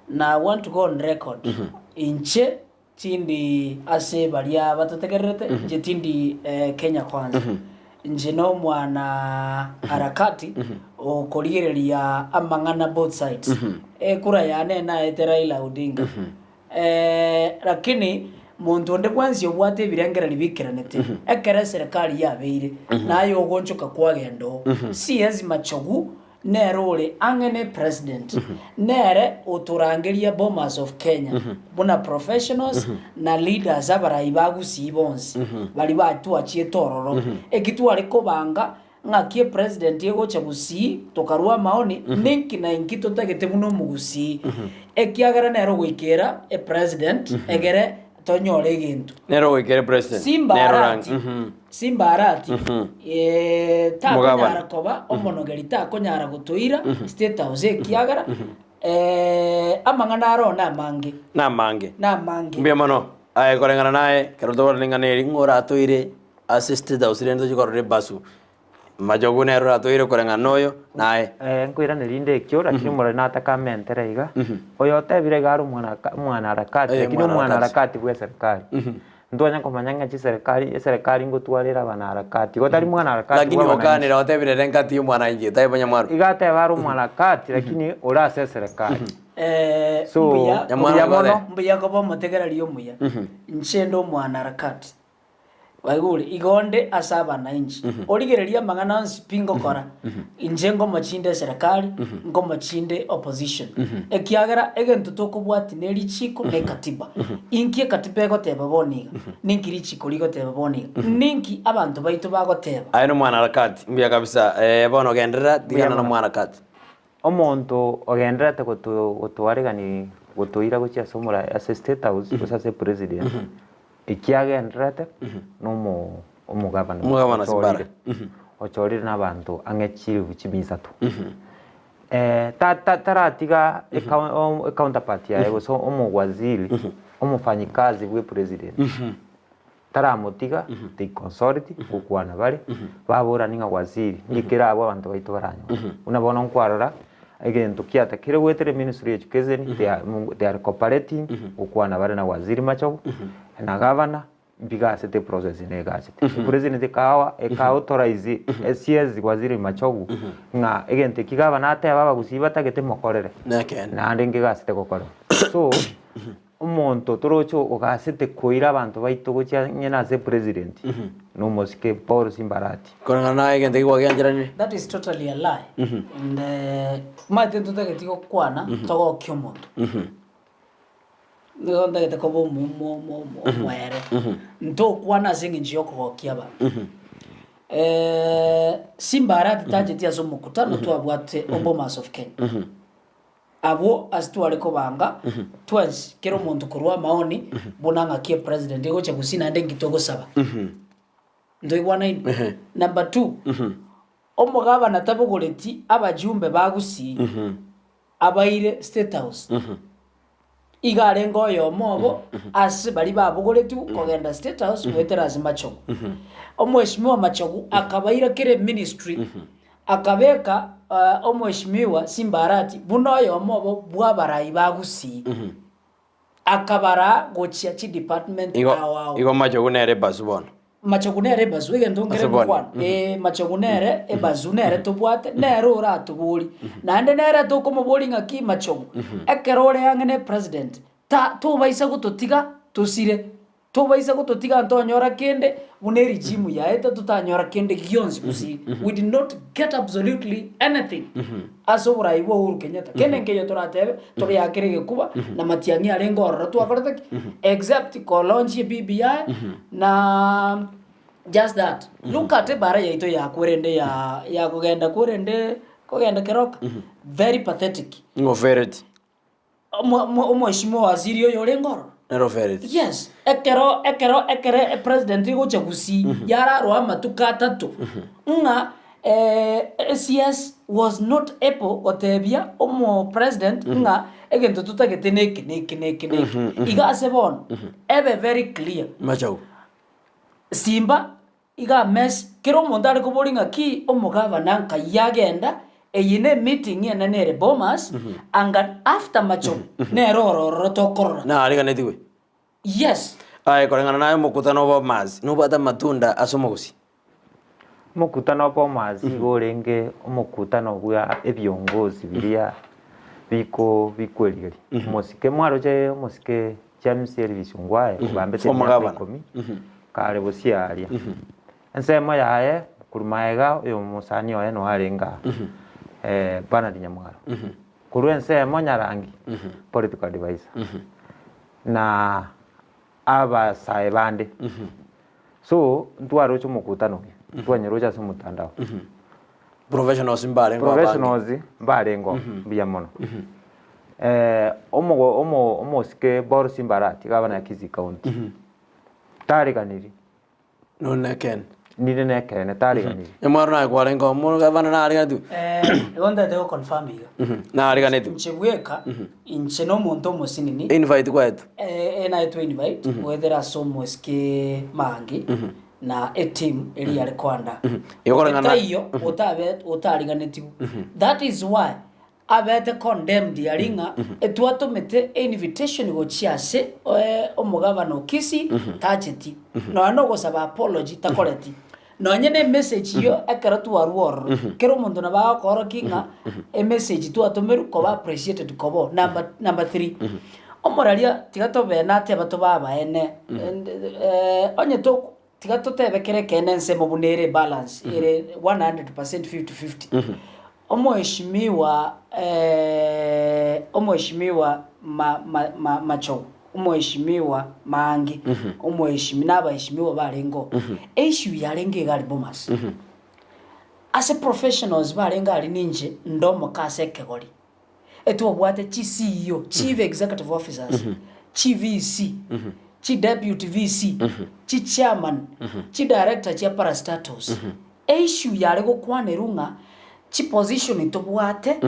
Na I want to go on record, inche tindi ase baria batotegererete, inche tindi Kenya Kwanza. Inche na omwana harakati okorigereria amang'ana both sides. Ekura yane naete Raila Odinga. Lakini monto onde bwensi obwate ebirengererio bikeranete, ekero eserekari yabeire, naye ogonchoka kwagenda oo. CS Machogu nere ore ang'e ne president, nere otorangeria Bomas of Kenya buna professionals na leaders abarai ba Gusii bonsi baria batwachiete ororo. Eki tware kobanga ng'aki epresident egocha Gusii tokarua amaoni ninki na inki totagete buna omogusii ekiagera nere ogoikera epresident egere tonyore egento. Nere ogoikera epresident. Simba Nere orang- Arati, Simba Arati, takonyara Omogabana. koba omonogeri takonyara gotoira State House ekiagera amang'ana aro namange. Namange. Namange. Mbuya mono. Aye koreng'ana naye, ekero tokorora ring'ana eri, ng'o oratoire ase state house rende tochie korora ebasu, machogu nere oratoire koreng'ana na oyo, naye. Nkoirane rinde ekio, lakini omorwani nataka amentere iga, oyo otebire iga are omwana omwanaharakati, Eh, lakini omwanaharakati. omwanaharakati bwa eserikari. Ntwanya komanya ng'a chiserikari, eserikari ngotwara ere abanaharakati, igo tari mwanaharakati Lakini bwa abananchi. okanire otebire ere nkati ya omwananchi tari banyamwaro. Iga ateba are omwanaharakati lakini ore ase eserikari. So, Mbuya Nyamwaro mbuya gose. mono. mbuya koba omotegereri omuya, inche nde omwanaharakati. Baigure, igo onde ase abanainchi, origererie amang'ana onsi pi ngokora, inche nkomochinde eserekari, nkomochinde opposition. Ekiagera egento tokobwatia ne richiko na ekatiba. Inki ekatiba egoteba bono iga? Ninki richiko rigoteba bono iga? Ninki abanto baito bagoteba? Aye nomwanaharakati, mbuya kabisa. Bono genderera, tigana mono. nomwanaharakati. Omonto ogendererete goto gotoaregani gotoira gochia ase omora ase state house gose ase president, ekiagendererete na omo omogabana Omogabana Simbara. ochorire ochorire na abanto ang'e chilifu chimia isato. Ta- ta- taratiga ecou- o- ecounterpart yaye gose omowaziri omofanyikazi bwa epresident. Taramotiga, they consult, gokwana bare, baborani ng'a waziri, inki kere abwo abanto baito baranyore. Buna bono nkwarora, egento kiatakire goetera eministry ya education, they are they are cooperating, gokwana bare na waziri Machogu, na gavana, mbigasete eprocess negachete. President ekawa eka authorize CS waziri Machogu, ng'a egento eki gavana ateba abagusii batagete mokorere. Nekeene. Naende nkegasete gokorwa. So, Omonto toroche ogasete koira abanto baito gochia ng'ina ase president nomosike Paul Simbarati. Koreng'ana naye egento ekio gwagiancheranire. That is totally a lie and omanyete ntotageti gokwana togokia omonto nigo ntagete koba omo- omo- omo- omo- omoere ntokwana ase eng'encho ya okogokia abanto Simba Arati tacheti ase omokutano twabwate o Bomas of Kenya. Abwo ase tware kobanga twensi kera omonto korwa amaoni buna ng'aki epresident egocha gusii naende nki togosaba. Ntoigwanaine? Number two, omogabana tabogoreti abajumbe ba gusii abaire state house. Iga arenge oyomo obo ase baria babogoretigwe kogenda state house goetera ase Machogu. Omweshimiwa Machogu akabaira kera eministry. Akabeka Omweshimiwa Simba Arati buna oyomo obo bw'abarai ba Gusii, akabaraa gochia chidepartment Igo ao ao. igo Machogu nere ebasu bono. Machogu nere ebasu, egento nkere Ase bono. ngokwana, ee Machogu nere ebasu nere tobwate, nere oratobori. Naende nere tokomoboria ng'aki Machogu, ekero ore ang'e na epresident, ta tobaisa gototiga tosire. Tobaisa gototiga ntonyora kende buna eregimu yaete totanyora kende gionsi gusii. We did not get absolutely anything ase oborai bwa Uhuru Kenyatta. Kende nkeiyo toratebe toreakere egekuba na matiang'i arenge ororo twakorete ki? Except kolaunch BBI na just that. Look at ebara yaito yakwerende ya ya kogenda kwerende kogenda Keroka very pathetic. Ng'o fereti? Omweshimiwa waziri oyo orenge ororo. Nere ofereti. Yes, ekero ekero ekere epresident egocha gusii yararwa amatuko atato ng'a CS was not able gotebia omo president ng'a egento totagete neke neke neke neke. Iga ase bono ebe very clear. Machau. Simba Iga mess, kera omonto are koboria ng'a ki omogavana nkai agenda, eye ne meeting enene ere Bomas, anga after machogu nere oro ororo tokorora. Nariganetigwe. Yes. Aye koreng'ana naye omokutano o Bomas nobwate amatunda ase omogusii. Omokutano o Bomas igo orenge omokutano bwa ebiongozi biria biko bikwerigeria. Omosike mwaroche omosike James Elvis Ongwae ogambete emiaka Omogabana. ikomi kare bosio aria. Ensemo yaye korwa magega oyo omosani oye noyo arenge aa Bernard Nyamwaro. Korwa ensemo Nyarangi political adviser na abasae bande. So ntwaroche omokutano oyo, ntwanyeroche ase omotandao. Professionals mbarenge abange. Professionals mbarenge oo, mbuya mono. Omogo omo omosike Paul Simbarati, gavana ya Kisii County, tariganiri, Nonye nekeene. ninde nekeene tariganiri. Nyamwaro naye kwarenge oo, omogavana nariganetigwe? Igo ntagete go confirm iga. Nariganetigwe. Inche bweka, inche na omonto omosinini, Invite kwaetwe. naetwe invite, goetera ase omosike Mangi, na eteam eria yare koanda. Igo koreng'ana- Taiyo otabe otariganetigwe. That is why abete condemned aria ng'a etwatomete einvitation gochia ase omogabana o Kisii tacheti. Nonya na ogosaba apology takoreti. Nonye na emessage eyio ekero twarwa ororo, kera omonto nabo agokoorokia ng'a emessage twatomerwe koba appreciated koba oo. Number number three, omoraria tiga tobe nateba tobe abaene onye to tiga totebe kera ekeene ensemo buna ere ebalance ere 100% 50 50. Omoheshimiwa omoheshimiwa ma ma ma Machogu, omoheshimiwa Maangi, omoheshimi na abaheshimiwa barenge oo, eissue yarenge iga aria Bomas. Ase professionals barenge aria ninche nde omoka ase ekegori, etwabwate chi CEO, chief executive officers, chi VC, chi deputy VC, chi chairman, chi director chia parastatals. Eissue yare gokwanerwa ng'a chiposition tobwate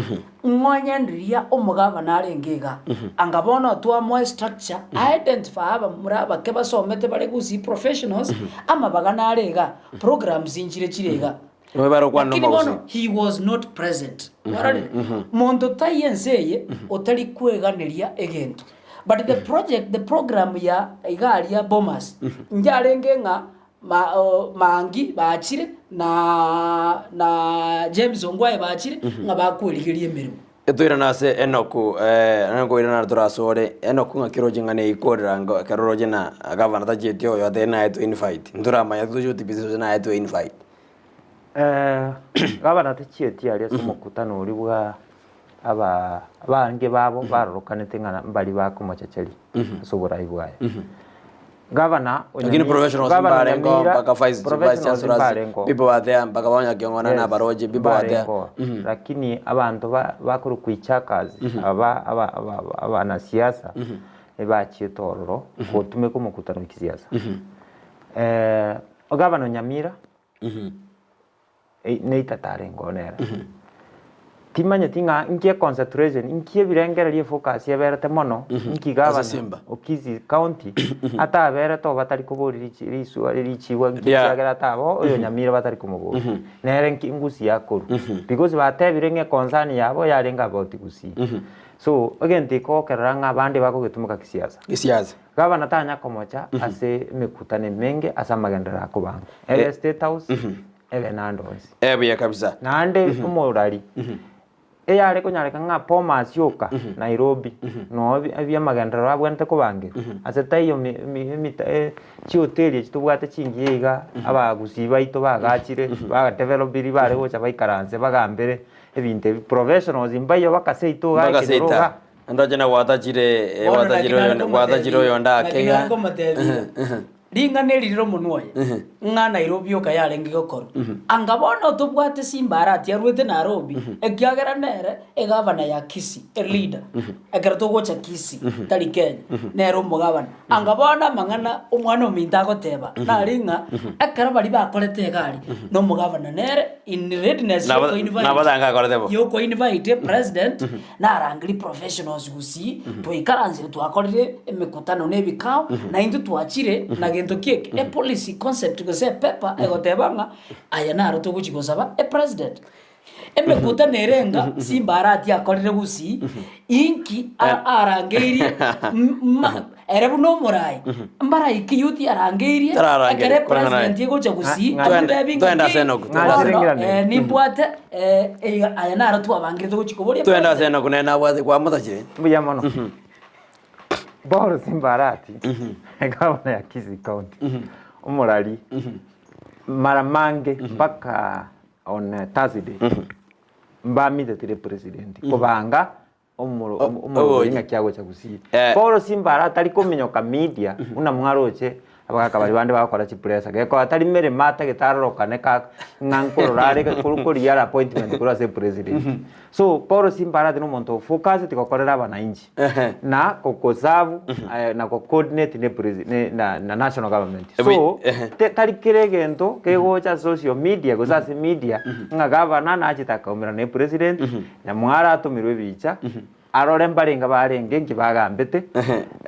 ng'onye ndiria omogabana arenge iga. Anga bono twamoa estructure, a identify abamura abake basomete bare gusii professionals, amabaga nare iga, programs nchire chire iga. Nigo bare gokwana Lakini nomogusii. bono he was not present. Kwarorire? Monto taiyo ense eye otari kweganeria egento. But the project, the program ya iga aria Bomas, njarenge ng'a Ma o Maangi baachire, na na James Ongwae baachire, ng'a bakwerigeria emeremo. Etoirane ase Enoku, nkoirana tore asore, Enoku ng'aki oroche ng'a neikorera ngo ekero oroche na gavana tachieti oyo atebire naetwe invite, ntoramanya toche gotibisa gose naetwe invite. Gavana tachieti aria ase omokutano oria bwa aba abange babo barorokanete ng'a mbari bakomochecheria ase oborai bwaye. Gavana o Lakini Nyamira- professionals Gavana o mbarengo Nyamira, mpaka vice, vice professionals chancellors, mbarengo. people were there mpaka banyakeng'wana Yes, na abaroche, people were there. mbarengo. Lakini abanto ba- bakorokwa ichakazi aba aba- aba- abanasiasa ebachiete ororo gotumeka omokutano bwa kisiasa. Gavana o Nyamira neitata arenge oo nere. Timanyeti ng'a inki econcentration, inki ebirengererio efocus eberete mono, inki Ase gavana Simba. o Kisii county ataberete oo batari koboria richi riswa richiwa inki Yeah. ekiagera ataba oo oyo Nyamira batari komoboria. Nere nki Gusii akorwa. Because batebire ng'a econcern yabo yarenge about Gusii. So, egento eke okerora ng'a abande bakogetumeka kisiasa. Gesiasa. Gavana tanya komocha ase emekutano emenge ase amagenderero akobangwa. Ebe State House, ebe naende onsi. Eh, buya kabisa. Naende omorari, eyare konyareka ng'a Bomas yoka, Nairobi, noo ebi- ebiamagenderero abwenerete kobangerwa, ase taiyo emi- emi- emita chihoteli echi tobwate chingiya iga, abagusii baito bagachire, bagadevelopiri bare gocha baikaranse bagambere ebinto ebi, professionals mbaiyo bakaseita igaa Mpaka ekenyoro seita. igaa. Ndoche na gwatachire, eh, Bono naki gwatachire nare oyo, gwatachire komotebia, oyo naki ndake nare iga. komotebia, ring'ana eri rire omonwa oye, ng'a Nairobi yoka yarenge gokorwa. Anga bono tobwate Simba Arati arwete Nairobi, ekiagera nere egavana ya Kisii, eleader, ekero togocha Kisii, tari Kenya, nere omogavana. Anga bono amang'ana omwana ominto agoteba, nari ng'a ekero baria bakorete egari, na omogavana nere in readiness Nabo- yokoinvite- nabo akorete bo. yokoinvite president, Narangerie professionals gusii, twaikaransire twakorire emekutano na ebikao, na intwe twachire na gento ki eke, epolicy concept gose epaper egoteba ng'a aya naro togochi gosaba epresident. Emekutano ere enga Simba Arati akorire gusii, inki a- arangeirie m- ma ere buna omorai, mbaraiki youth arangeirie, Tararangeria, ekere korang'ana naye. epresident egocha gusii, Ng'a- Twende- amotebi twende ng'aki, ase Enock, twende ase bono, Enock. nimbwate aya naro twabangire togochi koboria Twende ase president. Enock nere nabwate kwamotachire. Mbuya mono. Paul Simba Arati, egavana ya Kisii County, omorari, mara mange mpaka on Thursday, mbamitete president kobanga omoro omorobori ng'aki agocha gusii. Eh. Paul Simbara atari kominyoka media buna mwaroche abagaka baria bande bagokora chipresa gekoba tari meremo atagete arorokane ka ng'a nkorora are kor korigia are appointment korwa ase president. So Paul Simbara ati nomonto ofocuseti gokorera abananchi Ehe. na gokoserve na gocoordinate ne presi ne na na national government. Ebi- So ehe. te tari kera egento kegocha ase social media gose ase media ng'a gavana nachete akaumerana ne president Nyamwaro atomirwe ebicha, arore mbarenge barenge inki bagambete,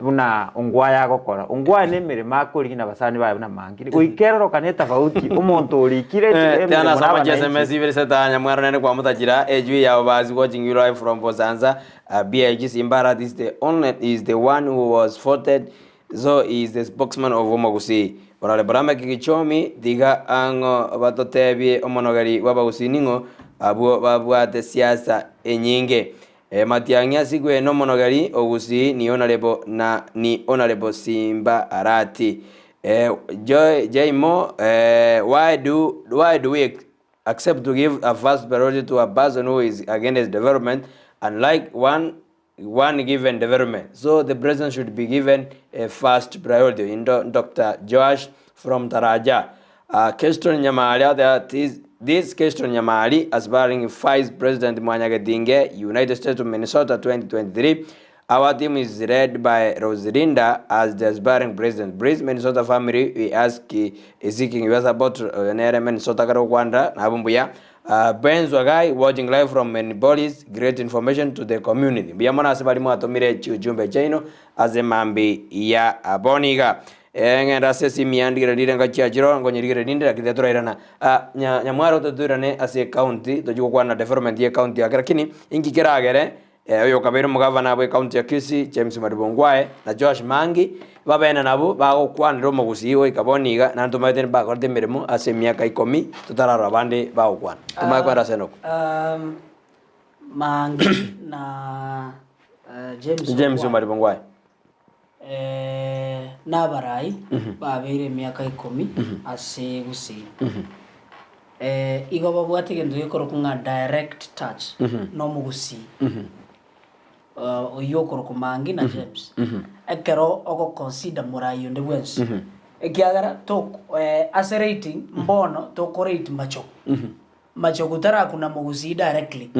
buna Ongwae agokora. Ongwae nemeremo akorigia na abasani baye buna Mangini. Goika erorokane etafauti, omonto orikire Eh, emeremo tena na soma abananchi. SMS ibere seta nyamwaro nene kwamotachira ejwi ya obazi watching you live from Bosanza uh, BIG Simbara this the only is the one who was voted so he is the spokesman of Omogusii Honorable Lameck Gichomi tiga ang'o batotebie omonogeri bw'abagusii ning'o abwo babwate siasa enyinge. Eh, Matiang'i asigwe nomonogeri o Gusii ni Honorable na ni Honorable Simba Arati. Eh, Joy Jaimo eh, why do why do we accept to give a first priority to a person who is against development unlike one one given development so the president should be given a first priority Indo Dr. Joash from Taraja uh, Keston Nyamari that is this Keston Nyamari aspiring vice president Mwanyagetinge United States of Minnesota 2023 our team is led by Rosalinda as the aspiring president. Please, Minnesota family, we ask uh, seeking your support. Uh, nere Minnesota karo kwanda na mbuya. Uh, Benz Wagai watching live from Minneapolis. Great information to the community. Mbuya mona ase bari mwatomire chiujumbe chaino ase mambi ya aboniga. Eh, ng'enda ase esimi yandigire rire ngachiachiro ngonyerigire rinde lakini turairana Ah, nya nyamwaro totuirane ase county tochi gokwana development ye county yake lakini inki keragere Eh, oyo okabeire omogavana bwe county ya Kisii James Maribu Ongwae na Joash Mangi babene nabo bagokwanera omogusii goika bono iga naende tomaete mbakorete emeremo ase emiaka ikomi totararora abande bagokwana. Tomae kwenda ase Enock. Um, Mangi na eh, James James Ongwae. Maribu Ongwae. Eh, nabarai babeire emiaka ikomi ase Gusii. Eh, igo babwate egento gekorokwa ng'a direct touch na omogusii. Eh, oyio okorokwa Mangi na James. Ekero ogoconsider morai onde bwensi. Ekiagera tok eh, ase rating mbono tokorate Machogu. Machogu tarakuna mogusii directly.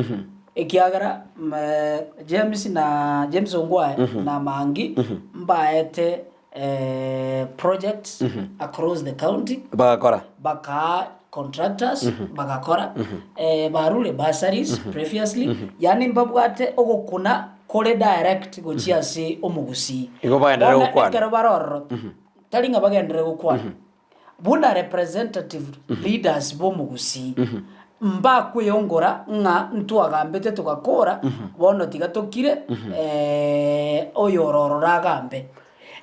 Ekiagera mm, James na James Ongwae na Mangi mbaete eh, projects across the county Bagakora. bakaa contractors bagakora, barure bursaries previously, yaani mbabwate ogokuna kore direct gochia ase omogusii. Igo bagenderere Bono gokwana. ekero bare ororo, tari ng'a bagenderere gokwana, buna representative leaders b'omogusii, mbakweyongora ng'a ntwagambete togakora, bono tiga tokire oyore ororo agambe.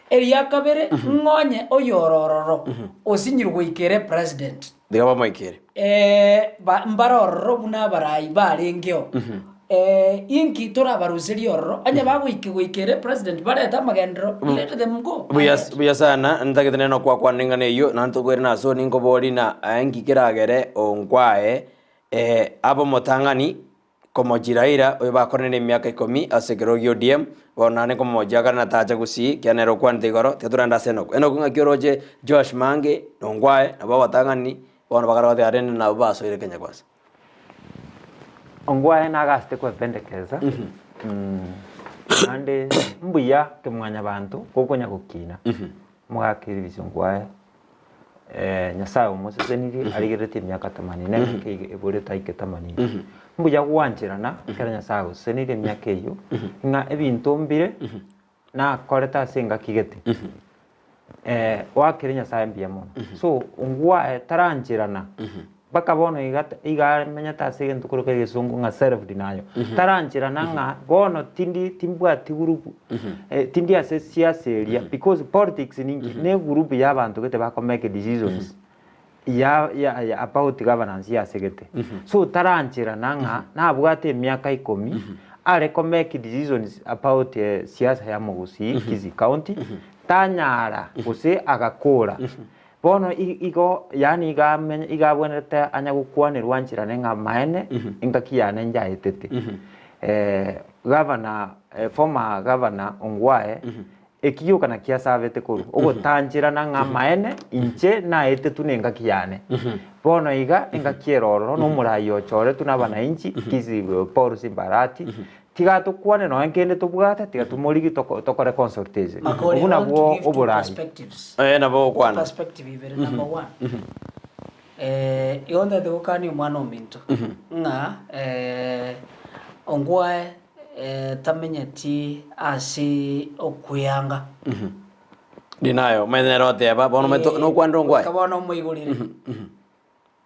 Eria kabere, ng'onye oyore ororo osinyirwe goika ere president. Tiga bamoikere. Ba- mbare ororo buna abarai barengeo. Inki torabaruserie ororo? Onye bagoika goika ere president barete amagenderero, let them go Buya ahead. buya sana, ntagete nere nokwakwana ring'ana eyio, naende tokoirana ase oo ninkoborie na inki keragere onkwae abe omotang'ani komochiraira oyo bakoranire emiaka ikomi ase ekerogo gia ODM, bono naende nkomomochia akare na tacha gusii, ekiagera nere okwanete igoro, tiga torende ase Enock. Enock ng'aki oroche Joash Mange na Ongwae nabwo abatang'ani, bono bakare goteba rende nabwo basoire Kenya Kwanza. Ongwae nagasete kwependekeza, naende mbuya kemwanyabanto gokonya gokina, omogaka Elvis Ongwae. Nyasaye omosesenirie arigereretie emiaka themanini na eke ebore taike themanini. Mbuya gwancherana ekero Nyasaye agosesenirie emiaka eyio, ng'a ebinto mbire nakorete ase engaki gete, oakere Nyasaye mbuya mono. So ongwae tarancherana mpaka bono iga iga amenyete ase egento korwa egesongo ng'a self denial. Tarancherana ng'a bono tindi timbwati group tindi ase siasa eria because politics ninki? Ne egroup ya abanto gete bako make decisions ya ya ya about governance ya ase gete. So tarancherana ng'a nabwate emiaka ikomi are ko make decisions about siasa ya Mogusii, Kisii county, tanyara gose agakora. Bono igo, yaani iga amenye, iga abwenerete anya gokwanerwa ancherane ng'a amaene, engaki yane njaetete. Gavana, former governor Ongwae, eki gioka nakio asabete korwa, ogotancherana ng'a amaene, inche naetetwe na engaki yane. Bono iga, engaki ere ororo, na omorai ochoretwe na abanainchi, Kisii Paul Simbarati, tiga tokwane nonya kende tobwate, tiga tomorigie toko tokore consultation. Makori, Obwo I want to nabwo give two oborai. perspectives. Eh, nabo ogokwana. Perspective ibere, number one. Eh, igo ntagete gokania omwana ominto ng'a eh, ongwae eh, tamenyeti ase okweanga. Denial, omanyete nere oteba, bono omanyete Eh, nokwanire ongwae. goika bono omoigorere.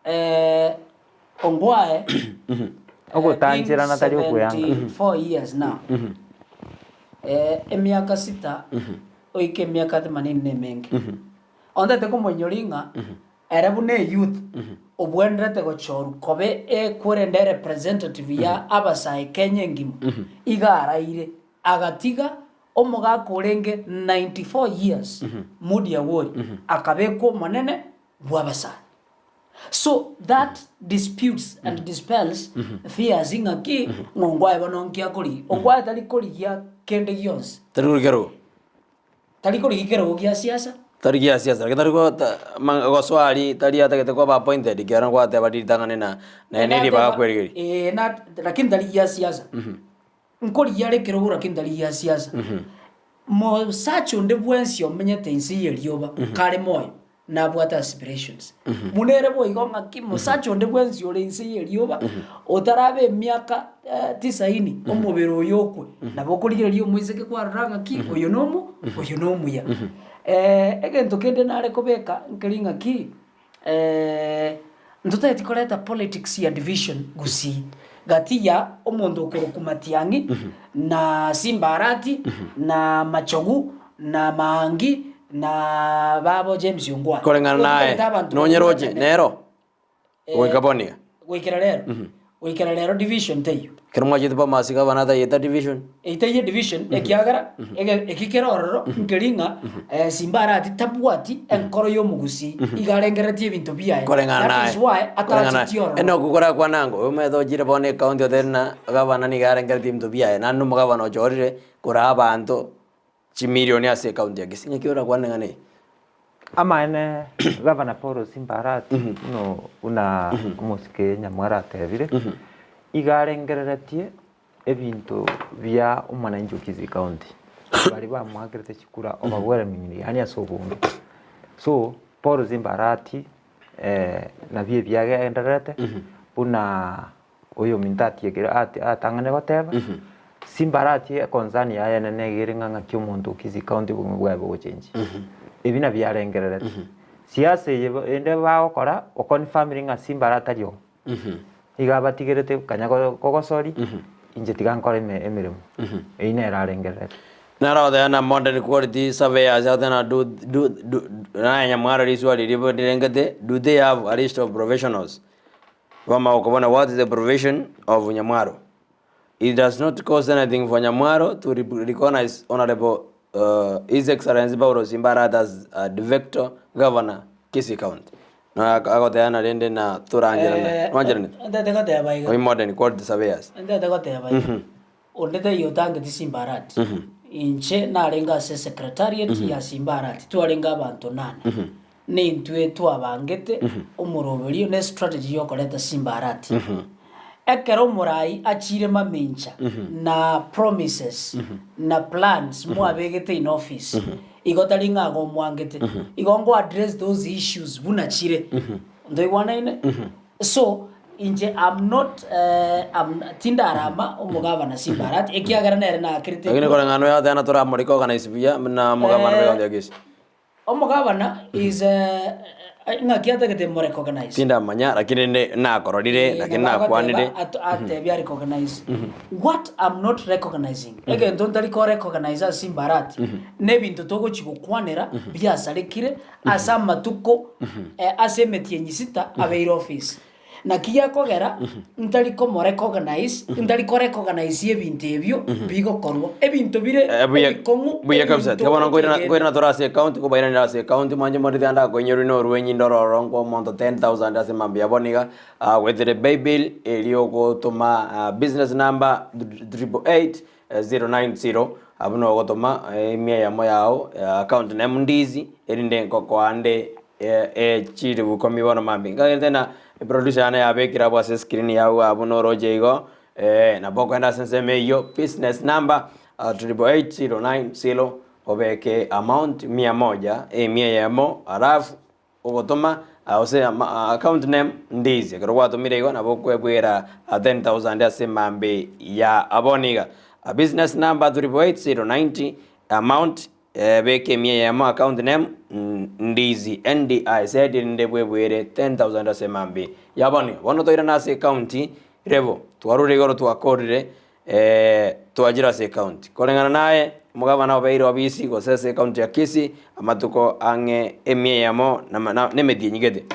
Eh, ongwae Ogotancherana tari okweyanga. 74 years now. Eh, emiaka sita oike emiaka themanini na emenge. Ontete komoinyori ng'a ere buna eyouth obwenerete gochorwa kobe ekwerende erepresentative ya abasae Kenya engima, iga araire agatiga omogaka orenge 94 years Moody Awori akabekwa omonene bw'abasae. So that disputes and dispels fears ng'aki ng'a ongwae bono nki akorigia. Ongwae tari korigia kende gionsi. Tari korigia kerogo. Tari korigia kerogo gia siasa. Tari gia siasa, lakini tari go ta ma gosoa aria tari atagete koba appointed ekiagera gwateba ritang'ani na naye ne ribaga kwerigeria. Eeh na lakini tari gia siasa. Nkorigia are ekerogo lakini tari gia siasa. Mosacha onde bwensi omenyete inse y'erioba kare moyo nabwate aspirations. Buna ere boigo ng'aki mosacha onde bwensi ore inse y'erioba otarabe emiaka tisaini omobere oyo okwe nabo okorigereria omoiseke kwarora ng'aki oyo nomo oyo nomuya. Egento kende nare kobeka nkeri ng'aki. Ntotageti koreta politics ya division gusii gati ya omonto okorokwa Matiang'i na Simba Arati na Machogu na Maangi na babo James Ongwae. Koreng'ana naye, Totagete abanto nonye roche, babwatane. nero, goika bono iga. Goikera rero, goikera rero division teiyo. Ekero mwachete Bomas gavana atayete division. Etaiyo division ekiagera ege eki kere ororo nkeri ng'a Simba Arati tabwati enkoro ya omogusii, iga arengereretie ebinto biaye. Koreng'ana That naye. is why Koreng'ana naye. atachetie ororo. Enock korakwana ango, oyo omanyete ochire bono ecounty otebe ng'a gavana nigo arengereretie ebinto biaye, naende omogavana ochorire koraa abanto chimilioni ase ecounty ya Kisii. Ng'aki orakwane ng'a neye? Amaene gavana Paul Simba Arati buna omosike Nyamware atebire, iga arengereretie ebinto bia omwananchi o Kisii County, baria bamoakerete chikura overwhelmingly yaani ase obonge. So Paul Simba Arati. Nabio ebiagendererete, buna oyominto atiekire ati atang'ane goteba, Simba arati econcern yaye enene iga ere ng'a ng'aki omonto o Kisii County obogima bwaye bogochenchia. Ebi nabio arengererete. Siasa eye ende bagokora, oconfirmire ng'a Simba aratari oo. Iga abatigerete kanya kogosori, inche tiga nkore emeremo. Eyio nere arengererete. Naro agoteba na modern quality surveyors agoteba na do do do naye nyamwaro riswali riria rirengete do they have a list of professionals bamanya gokobana what is the profession of nyamwaro it does not cost anything for nyamwaro to recognize honorable his excellency Paulo Simba Arati as a de facto governor Kisii county na agoteba na rende na torancherane nwancheranete Ntete goteba iga. Oi modern quality surveyors Ntete goteba iga. Onde taiyo otangeti Simba Arati. Inche narenge ase secretariat ya Simba Arati, twarenge abanto nane. Nintwe twabangete omoroberio ne strategy yokoreta Simba Arati. Ekero omorai achire mamincha na promises na plans mwabegete in office, igo tari ng'a igo omwangete, igo ngo address those issues buna chire. Ntoigwanaine? So, inche am not am tindarama omogabana Simba Arati, ekiagera nere nakerete Lakini kura. koreng'ana noyo agoteba toramorika organize buya buna omogabana bwe ecounty ya Kisii. Omogabana is ng'aki atagete mo recognize. Tindamanya lakini ne nakororire lakini nakwanire. Atebia recognize. What am not recognizing, egento ntari ko recognize ase Simba Arati, nebinto togochi gokwanera biasarekire ase amatuko ase emetienyi sita abeire office. Naki gekogera ntari komorecognize, ntari korecognize ebinto ebio bigokorwa, ebinto bire Eh, buya ebikong'u, buya kabisa ebinto tiga bono nkoirana otegete. nkoirana tore ase ecounty nkobairanera ase ecounty mwanche morete ande akoinyorwa ine orwenyi ndororo nkwa omonto 10000 ase mambia bono iga goetera epaybill erio ogotoma business number 888 090 abwo nogotoma emia eyemo yao account name ndizi erinde nkokoa ande chilifu ikomi bono mambia. Nkagerete na eproducer yane yabekire abwo ase escreen yago abwo noroche igo nabo okogenda ase ensemo eyio business number 888090 obeke amount mia moja emia eyemo alafu Ogotoma gose account name ndizi ekero gwatomire igo nabo okwebwera 10000 ase emambe ya bono iga. Business number 388090 amount beka emia eyemo account name ndizi NDIZ erinde bwebwere 10000 ase emambe ya bono iga. Bono toirane ase ecounty level twarure igoro twakorire Twachire ase ecounty. Koreng'ana naye, omogabana obeire obisi gose ase ecounty ya Kisii amatuko ang'e emia eyemo na emetienyi gete.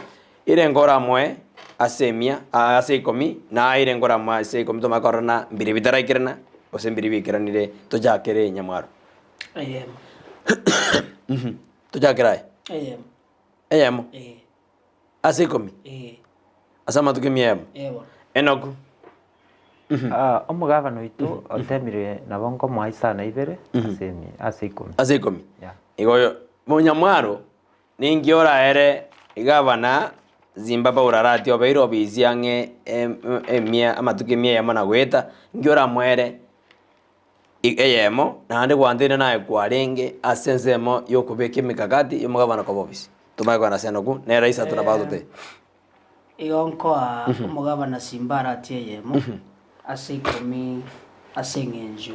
Ere nkoramoe ase emia ase ikomi, naye ere nkoramoe ase ikomi tomanye korora na mbiri bitaraikerana gose mbiri biikeranire tochakere nyamwaro. Eyemo. Tochakere aye? Eyemo. Eyemo? Ee. Ase ikomi? Ee. Ase amatuko emia eyemo? Ee bono. Enoku. Omogabana oito otemire nabo nkomoa isano ibere ase emi ase ikomi. Ase ikomi. Yeah. Igo oyo monyamwaro ninki oraere gavana Zimbabwe Urarati obeire obisi ang'e emia amatuko emia eyemo na goeta, inki oramoere eyemo naende gwanteire naye kwarenge ase ensemo yokobeka emikakati yomogabana koba obisi. Tomanye kogenda ase enoku nere isato nabo agototebia. Igo nkoa omogabana simbarati eyemo ase ikomi ase eng'encho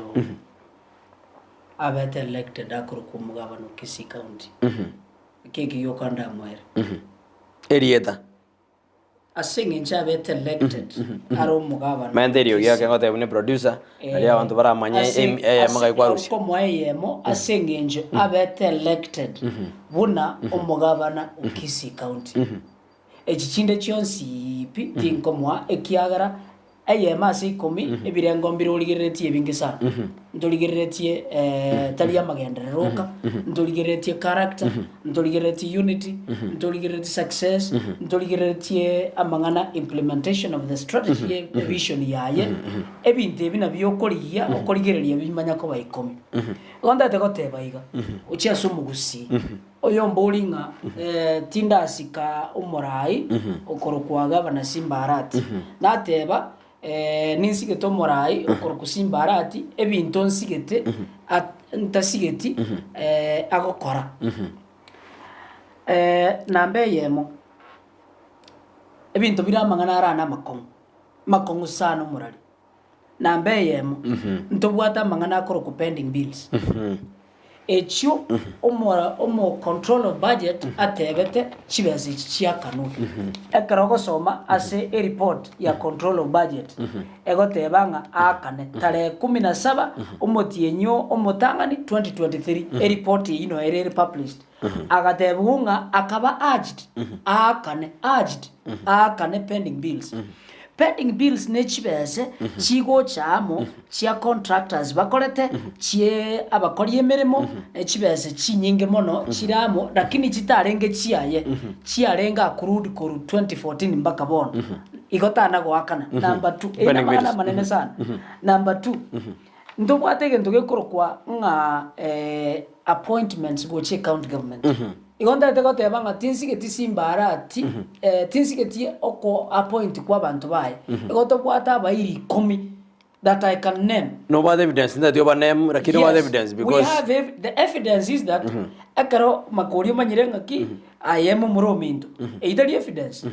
abete elected akorokwa omogabana o Kisii County. Eki ekio gioka ndamoere. Erieta. Ase eng'encho abete elected are omogabana o Maete eriogi ake Kisii. ngotebia buna eproducer, nario abanto baramanye Ase- eyemo ase- ngai kwarusia. Okomoa eyemo ase eng'encho abete elected buna omogabana o Kisii County. Echi chinde chionsi pi tinkomoa, ekiagera eyemo ase ikomi ebirengo mbire origereretie ebinge sana. Ntorigereretie tari amagenderero oka, ntorigereretie character, ntorigereretie unity, ntorigereretie success, ntorigereretie amang'ana implementation of the strategy ye vision yaye, ebinto ebi nabio okorigia okorigereria bimanya koba ikomi. Igo ntagete goteba iga, ochie ase omogusii. Oyombori ng'a tindasika omoraai okorokwa gavana Simba Arati. Nateba, Ninsigete omoraai okorokwa Simba Arati, ebinto nsigete ntasigeti agokora. Namba eyemo. Ebinto bire amang'ana are ane amakong'u, amakong'u sana omorari. Namba eyemo, ntobwate amang'ana akorokwa pending bills. Echio omora omo control of budget atebete chibesa echi chiakanwe. Ekero ogosoma ase ereport ya control of budget, egoteba ng'a aakane tarehe kumi na saba omotienyi omotang'ani 2023, ereport eyio noyo ere ere published. Agatebigwa ng'a akaba urged aakane, urged aakane pending bills. Pending bills ne chibese chigocha amo chia contractors bakorete, chie abakori emeremo, ne chibese chinyinge mono chire amo lakini chitarenge chiaye, chiarenge accrued korwa 2014 mpaka bono. Igo tana goakana. Number two, eye Pending namang'ana bills. amanene sana. Number two, Ntobwate egento gekorokwa ng'a appointments gochia ecounty government. Igo ntagete goteba ng'a tinsigeti simbarati, tinsigeti oko appoint kwa abanto baye. Igo tobwate abairi ikomi that I can name. Nobwate evidence ntagete oba name lakini obwate Yes, evidence we because have ev- the evidence is that ekero makori omanyire ng'aki aye momura ominto, eyio tari evidence.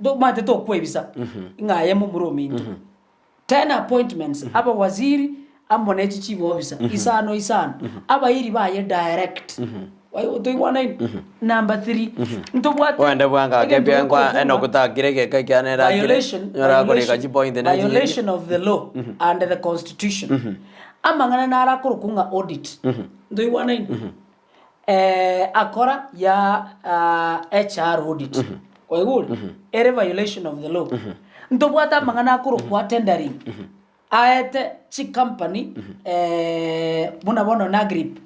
Tomanyete tokwebisa ng'a aye momura ominto. Ten appointments, abawaziri amo ne chichief officer isano isano, abairi baye direct. Toigwanaine? Number three, ntobwate Oende bwango ake egento ebiangwa gekorokwa eno ng'a gotakire egeka ekiagera nere akire violation, nyora akorika violation, chipoint ne chinyinge. violation of the law and the constitution. Amang'ana naro akorokwa ng'a audit. Ntoigwanaine? Akora ya HR audit. Kwaigure? Ere violation of the law. Ntobwate amang'ana akorokwa tendering. Aete chicompany buna bono Nagrip,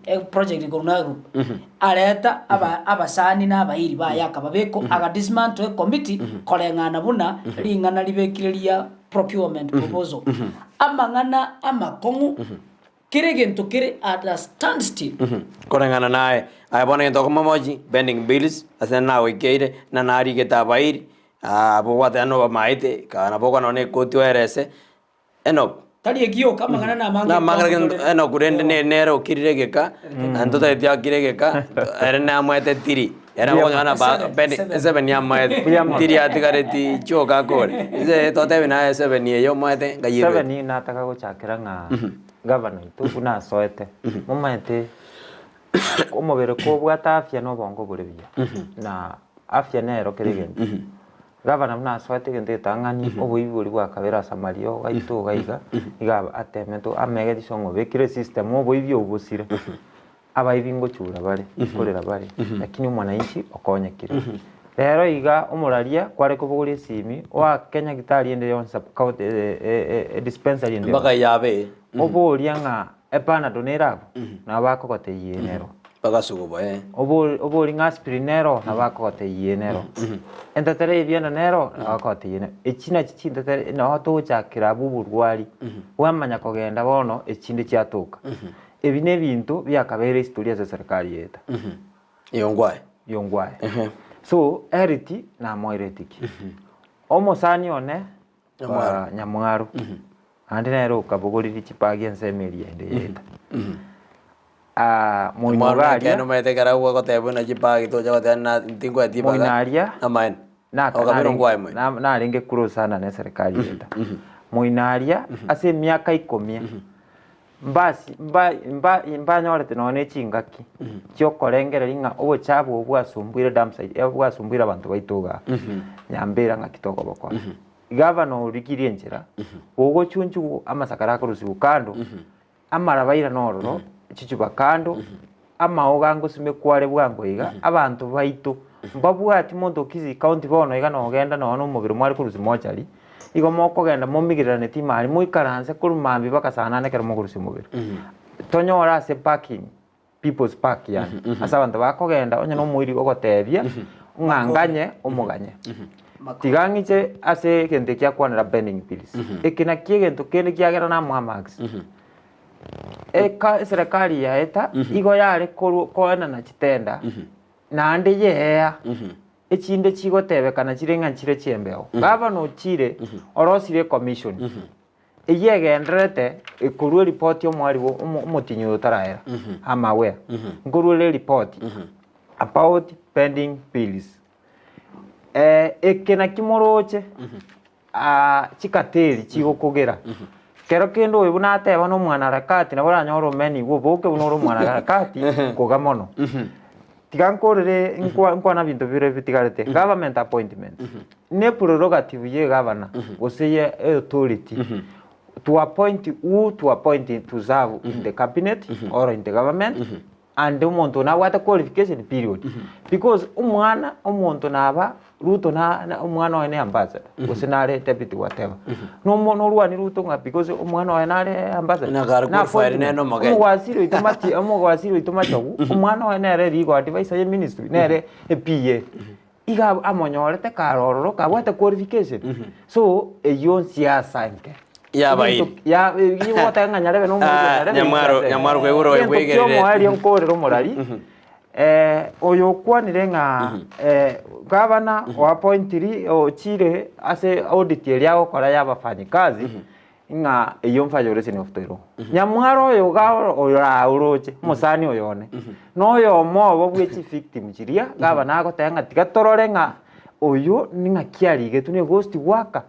eproject ekorwa Nagrip, areta aba abasani na abairi baye akababeka aga dismantle ecommittee koreng'ana buna ring'ana ribekire ria procurement proposal. Amang'ana amakong'u Kera egento kere at a standstill. Koreng'ana naye, aye bono egento okomomochi, pending bills, ase nagoikeire, na narigete abairi, abwo gwateba nobamaete, kaa nabo okwana nonya ekoti oerese, Enock. Tari ekioka, amang'ana namange Namang'ana ekero gento tore. Enock rende ne nere okirire egeka, naende totageti akire egeka, ere namoete tiri, ere nabo okonyora na ba Seven, pending, seven. eseven amoete, Mbuya mono. tiri atigareti chioka akore, inse totebi naye eseven eye omoete ngai erwete. Seven nataka gochakera ng'a Gavana oito buna asoete, momanyete omobere kobwate afya na obongo bore buya, na afya nero kera egento. Gavana buna asoete egento getang'ani, oboibi boria bwakabere ase amariogo aito iga iga, iga atemete amegete ase ng'a obekire esystem oboibi obwo bosire. Abaibi ngochura bare, nkorera bare, lakini omwananchi okonyekire. Rero iga omoraria kware kobogoria esimi, oake nyagitari ende yonsi sub county dispensary ende Mpaka yonsi. yabe Oboria ng'a epanado nere abwo, nabo bakogotebia ee nero. bagasuguba eh. Obo oborie ng'a aspirin nero, nabo bakogotebia ee nero. Entetere y'ebianda nero, nabo bakogotebia ee nero. Echi nachi chintetere noo togochakera abwo oborwari, bwamanya kogenda bono echinde chiatoka. Ebi nebinto biakabeire history ase eserekari yaito. Yongwae. Yongwae. So, Eriti namoireti ki? Omosani one Nyamwaro. Nyamwaro. Naende nere okabogoririe chibagi ensemo eria ende yaito. Ah, moino Nyamwaro iga nake aria, nomanyete ekero agoteba buna chibagi tocha goteba na tinkoeti moino ibaga aria, amaene. naka Okabera narenge ongwae moino. na- narenge close sana na eserekari yaito. Moino aria, ase emiaka ikomi, Mbasi mba mba mbanyorete nonya ne chingaki chiokorengereria ng'a obochafu obo bwasumbuire dumpsite eh bwasumbuire abanto baito igaa, nyambera ng'aki tokobokora. Gavana origirie enchera, bogochunchugwa amasakara akorusigwa kando, amaraba airane ororo, chichuba kando, amaoga ngosimekwa are bwango iga, abanto baito mbabwati monto o Kisii county bono iga nogenda nonya na omobere mware korusia mochari, igo mokogenda momigereraneti ime aria moikaranse korwa mambia mpaka saa nane ekero mokorusia omobere. Tonyore ase parking, people's park yaani, ase abanto bakogenda onye na omoiri ogotebia ng'a nganye omoganye. Tiga ng'iche ase egento ekia akwanera burning bills, eke nakio egento kende kiagera namoa marks. Eka eserekari yaeta igo yare korwa koenana chitenda naende yeea echinde chigotebekana chire ng'a nchire chiembeo. Gavana ochire orosirie ecommission eyio egendererete ekorwa eripoti omwari bwo omo omotinyi oyo otarahera am aware nkorwa ere eripoti about pending bills. Eke naki moroche chikateri chigokogera, kero kende oyo buna ateba na omwanaharakati nabo oranyore omenigwe oboke buna ore omwanaharakati koga mono. Tiga nkorere nkwa nkwana binto bire bitigarete, government appointments, ne prerogative ya egavana gose ya authority to appoint who to appoint to serve in the cabinet or in the government. And omonto nabwate qualification period because omwana omonto naba Ruto na na omwana oye ne ambassador gose nare deputy whatever nomo norwani Ruto ng'a because omwana oye nare ambassador Ng'a kare na qualified appointment. nere omogeni. Omogwasiri oito mati omogwasiri oito Machogu omwana oye nere legal adviser ye ministry nere ePA iga amonyorete kare ororo kabwate qualification so eyio nsiasa enke. Yabaire. Ebinto ya eyio ogoteba ng'a nyarebe na omoibori Ah, nyarebe Nyamwaro- inche ase. Nyamwaro kwaigure Egento oibwegerere. kiomoerio nkorere omorari, oyo okwanire ng'a gavana oappointiri ochire ase audit eria agokora ya abafanyikazi, ng'a eyio violation of the law. Nyamwaro oyo iga oraoroche, omosani oyo one, na oyomo obo bwe chivictim chiria, gavana agoteba ng'a tiga torore ng'a oyo ning'aki arigetwe na eghost worker.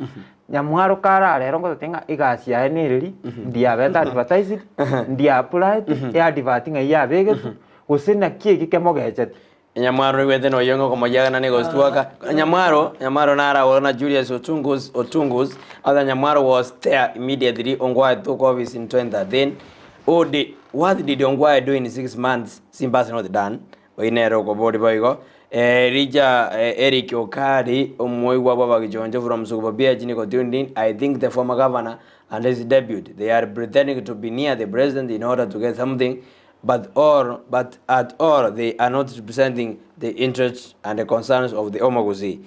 Nyamwaro kare arero ngototebia ng'a egasi yaye nereri, ndiabete advertised, ndia applied, eadvert ng'ai yabegetwe, gose naki eki kemogecheti. Nyamwaro noigwete noyo ng'a okomoyagana nigo gositwaka. Nyamwaro, Nyamwaro naro agoro na Julius Otungus, Otungus, other Nyamwaro was there immediately Ongwae took office in 2013. Who did, what did Ongwae do in 6 months? Simbas not done. Oyio nere okoboria boigo. Elijah Eric Okari, omoigwa bw'abagichoncho from Sukubo BH nigo tuned in, I think the former governor and his deputy they are pretending to be near the president in order to get something but all but at all they are not representing the interests and the concerns of the Omogusii.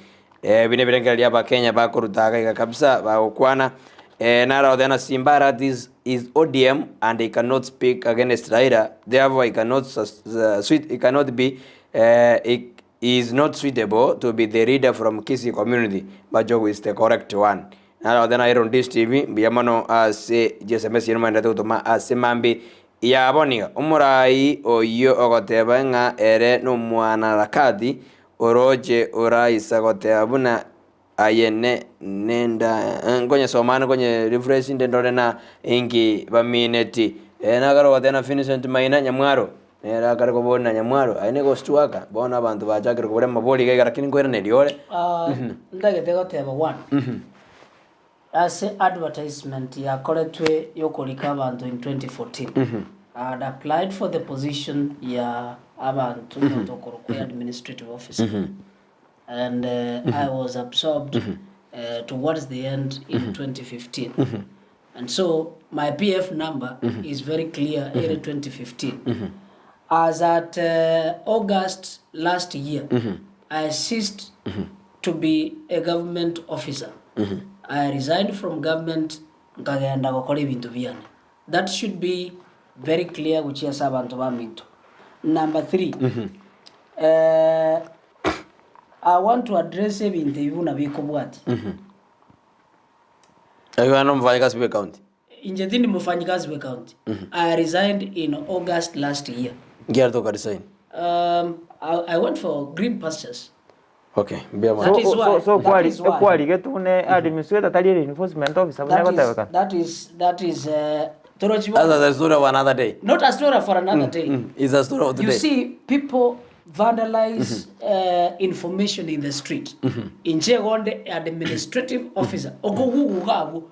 Ebi nebirengererio abakenya bakoruta iga iga kabisa bagokwana. Naro then Simba Arati is, is ODM and he cannot speak against Raila therefore he cannot suit, he cannot be he, he is not suitable to be the leader from Kisii community Machogu is the correct one. Naro then Iron Dish TV mbuya mono ase SMS yenu mwenderete gotoma ase mambi yabo niga omorai oyio ogoteba ng'a ere nomwanaharakati oroche oraisa goteba buna aye ne nenda nkonyesoma ande nkonye refresh inde ndore na inki bamineti. Nagare ogoteba na Vincent Maina Nyamwaro, nere akare kobori na Nyamwaro aye nigo gositwaka, bono abanto bachakire kobora amabori iga iga lakini nkoiraneria ore. Ntagete goteba one, ase advertisement yakoretwe yokorika abanto in 2014, I had applied for the position ya abanto omonto okorokwa administrative officer and I was absorbed towards the end in 2015 and so my PF number is very clear ere 2015 as at August last year I ceased to be a government officer I resigned from government nkagenda gokora ebinto biane that should be very clear gochia ase abanto baminto. Number three, I want to address ebinto ebi buna bikobwatia. Oyo nomofanyakazi bwe county. Inche tindi mofanyikazi bwe county. I resigned in August last year. Nkiare tokaresign? I went for green pastures. Okay, mbuya mono. That is why- So so that kwari is why- ekwarigetwe buna administrator tari reinforcement officer buna That is, egotebekana. that is, that is, torochi That's bono. a story of another day. Not a story for another day. It's a story of You today. see, people vandalize information in the street. Inche gonde administrative officer. Okoguguga abwo.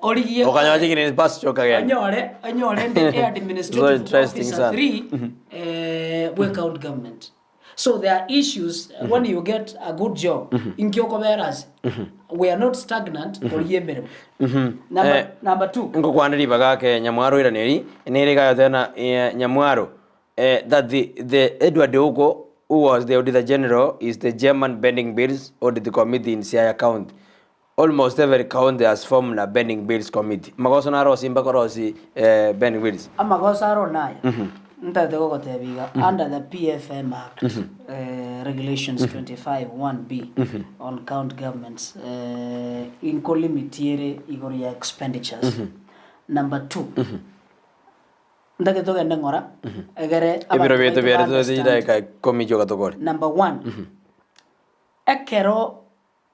Origie Okanyora chigini bus chokagenda. onyore onyore ndi So administrative interesting officer sana. 3 bwe county government. So there are issues when you get a good job inki okobera ase we are not stagnant korigia emeremo. Number, number two. Ngokwana ribaga ake Nyamwaro iraneri nere iga tena Nyamwaro that the Edward Ouko who was the Auditor General is the chairman Pending Bills Audit Committee in Siaya County. Almost every county has formed a Pending Bills Committee. Magoso naro osimba korosi Pending Bills. Amagoso aro naya ntagete gogotebia iga under the PFM Act Regulations 25 1B on county governments inkolimiti ere igoro ya expenditures. Number two, ntagete togende ng'ora egere Ebiro abanto bieto baito biare ba tote understand. chidakika ikomi chioka tokore. Number one, Ekero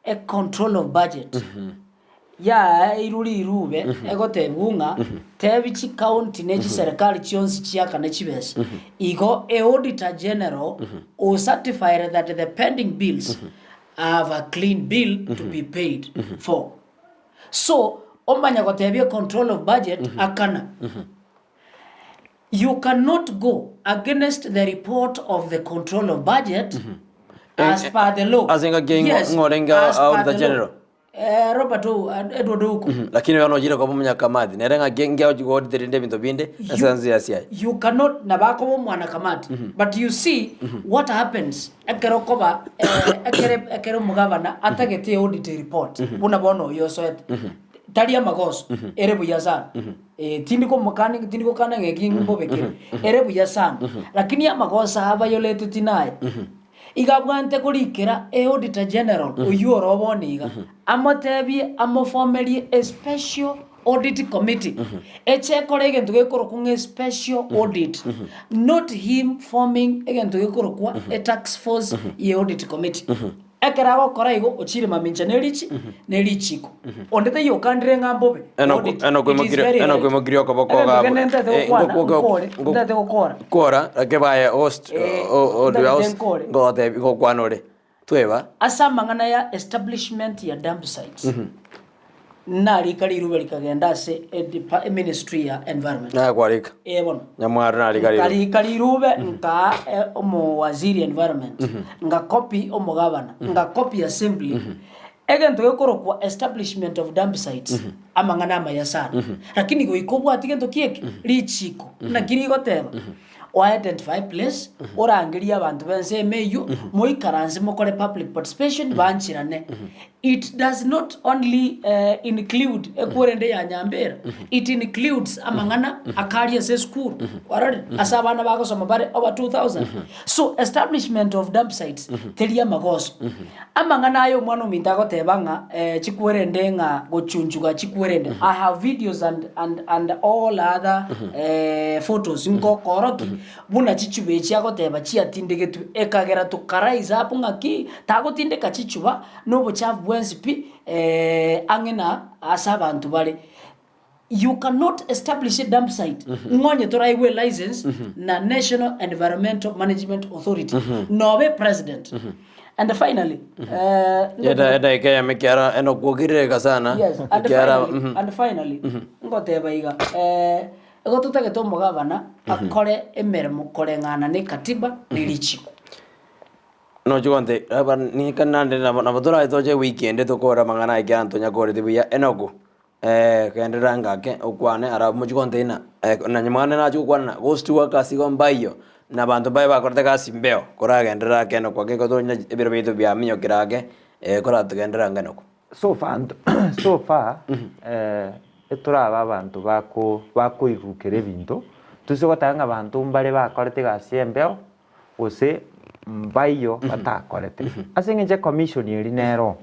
e control of budget yaeirwe rirube egotebigwa ng'a tebi chicounty ne chiserikali chionsi chiakane chibesa, igo e auditor general o certified that the pending bills have a clean bill to be paid for. So omanya gotebia e control of budget akana. You cannot go against the report of the control of budget as per the law. Ase engaki eyio Yes, ng'o orenge as per Auditor the law. General? Eh, Robert Ou, Edward Ouko. Lakini bono ochire koba omonyakamati, nere ng'aki ngiagochi goaudit rende ebinto binde ase ense ya Siaya. You cannot nabakoba omwanakamati but you see what happens ekero okoba eh, ekere ekere omogavana atagete audit report buna bono oyo osoete tari amagoso ere buya sana Eh, tindi komokani tindi gokana ng'a eki mbobe kere ere buya sana lakini amagoso aya abayoleteti naye iga abwante korikera e auditor general oywo oro bono iga amotebie amofomerie a special audit committee eche ekore egento gekorokwa ng'a special audit not him forming egento gekorokwa a task force ye audit committee. Ekero agokora igo, ochire mamincha ne richi ne richiko. Onde taiyo okandire ng'a mbobe. Eno Audit. eno It is koimokirie very eno right. koimokirie okoboko Egento gabo. kende ntete Eh, gokwana, ngoko- ngoko- nkore, ngoko- ntete gokora. Kora, rake baye host Eh, o- o- ntagete host nkore. ngotebi gokwana ore. Tweba. Ase amang'ana ya establishment ya dump sites, narika riruba rikagenda ase edepa eministry ya environment. Naye kwarika. Eh bono. Nyamwaro narika riruba. Nkarika rirube nkaa eh, omowaziri environment, ngakopi omogavana, ngakopi assembly. Egento gekorokwa establishment of dump sites, amang'ana amaya sana. Lakini goika obwati gento ki eke? Richiko. Naki rigoteba, o identify place, orangerie abanto b'ense ime eywo, moikaranse mokore public participation, banchirane. It does not only include ekwerende ya Nyambera, it includes amang'ana akaria ase esukuru, kwarorire? Ase abana bagosoma bare over 2000. So establishment of dump sites teri amagoso. Amang'ana aya omwana ominto agoteba ng'a chikwerende ng'a gochunchuga chikwerende, I have videos and and and all other photos ngokoroki Buna chichuba echi agoteba chiatindegetwe, ekagera tokarise up ng'aki tagotindeka chichuba na obochafu bwensi pi ang'e na ase abanto bare. You cannot establish a dump site ng'onye toraigwe license na National Environmental Management Authority nobe president. And finally, Eda edaika eyemo ekiara eno kwokirereka sana Yes, and ekiara finally, and finally, ngoteba iga Igo totagete omogabana akore emeremo koreng'ana ne katiba ne richiko. Nochi gonte aba nika nande nabo nabo torache toche ewiki ende tokore amang'ana aya ekiagera ntonyakoreti buya Enock genderera ngake okwane arabu mochi gontebia ng'a nonye mwane nachi gokwana na ghost workers igo mbaiyo, na abanto mbaye bakorete egasi mbeo, koragenderera ake Enock ake igo tonya ebiro biaito biaminyokire ake koratogenderera ange Enock. So far so far etoraba abanto bako bakoirukera ebinto, toise goteba ng'a abanto mbare bakorete egasi y'embeo, gose mbaiyo batakorete. Ase eng'encho ecommission eria nero,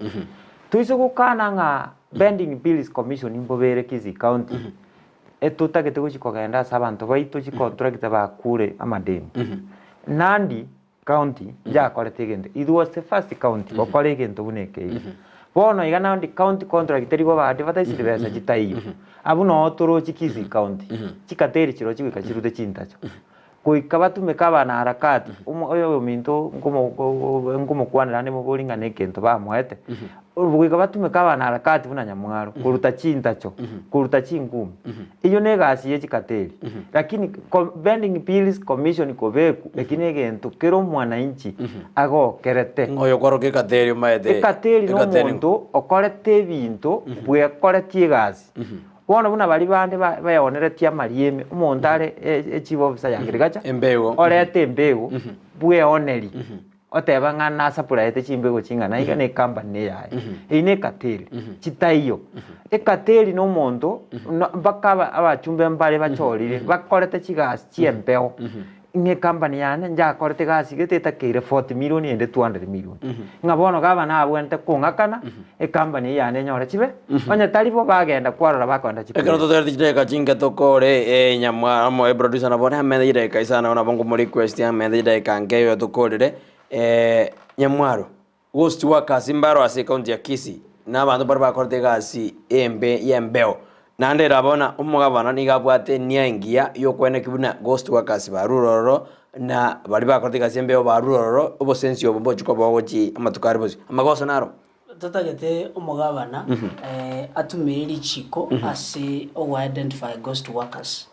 toise gokana ng'a Pending Bills Commission mbobe ere Kisii County, etotagete gochi kogenda ase abanto baito chicontractor bakure amadeni. Nandi County yakorete egento, it was the first county gokora egento buna eke iga. Bono iga naende county contract teri koba advertised besa chitaiyo. Abwo noo toroche Kisii County, chikateri chirochio goika chirute chintacho. Goika batumeke abanaharakati, omo oyo ominto nkomo nkomokwanera ande mobori ng'a na egento bamoete, goika batumeke abanaharakati buna nyamwaro, koruta chintacho, koruta chingumi. Eyio na egasi ye chikateri, lakini ko Pending Bills Commission kobekwa, eki na egento kera omwananchi agokerete. Ng'a oyo okoroka ekateri omaete Ekateri na ekateri omonto okorete ebinto bwekoretie egasi. Bono buna baria bande ba baeoneretie amarieme, omonto are e- echief officer ya agriculture, Embego. orete embego bweoneri. Oteba ng'a nasapuraete chimbego ching'ana iga na ecompany neyaye. Eyio ne ekateri, chitaiyo. Ekateri na omonto no mpaka aba abachumbe mbare bachorire bakorete chigasi chi'embeo, ng'a ecompany yane njakorete egasi gete etakeire 40 million ende 200 million. Ng'a bono gavana abwenerete kong'akana, ecompany eyio yane enyore chibe, onye tari bo bagenda kwarora bakoenda Ekero chiprison. totoereti chidakika chinke tokore enyamwa amo eproducer nabo namente chidakika isano nabo nkomo request amente chidakika nke igo tokorere nyamwaro. Ghost workers mbaro ase ecounty ya Kisii, na abanto baria bakorete egasi embe y'embeo. Naende erabona omogabana nigo abwate enia engiya y'okweneki buna ghost workers barure ororo, na baria bakorete egasi embeo barure ororo, obosensi obo mbochi koba ogochia amatuko are bosio. Amagoso naro. Totagete omogabana atumire richiko ase ogo identify ghost workers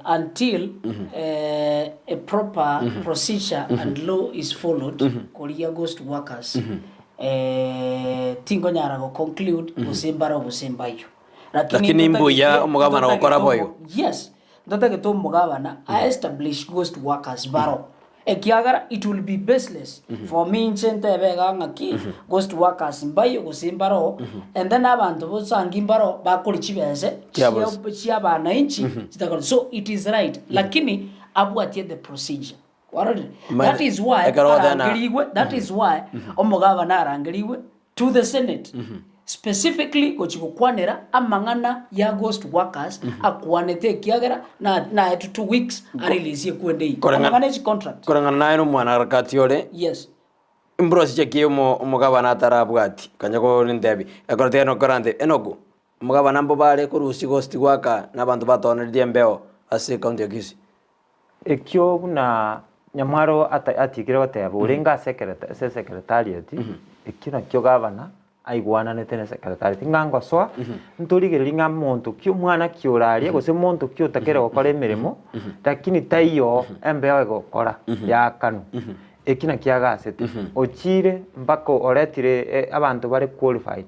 until a proper procedure and law is followed korigia ghost workers tinkonyara go conclude gose mbaro gose mbayio. Lakini mbuya omogabana gokora boigo. Yes, ntotagete omogabana a establish ghost workers baro ekiagera it will be baseless for me inche ntebe iga ng'aki ghost workers mbayo gose mbaro and then abanto bosangi mbaro bakori chibese Chiabos. chia abananchi chitakori so it is right lakini abwatie the procedure kwarorire that is why Ekero ogoteba na- arangerigwe that is why omogabana arangerigwe To the Senate, specifically gochia gokwanera amang'ana ya ghost workers akwanete ekiagera na naetwe 2 weeks arelease ekwende eyio. Koreng'ana- Amang'ana echi contract. Koreng'ana naye na omwanaharakati ore, Yes. embrosi chiakia omo omogabana atarabwati, konya korintebi, ekero tiga nokorante, Enock, omogabana mbobare korusia ghost worker na abanto batoneretie embeo ase ecounty ya Kisii. Ekio buna nyamwaro atigire goteba orenge ase ase esekretariat, ekio nakio gavana aigwananete na esekretariat ng'a ngosoa, ntorigereria ng'a monto ki omwana ki ore aria gose monto ki otakere gokora emeremo, lakini taiyo embeo egokora yaakanwa. Eki nakio agasete, ochire mpaka oretire abanto bare qualified,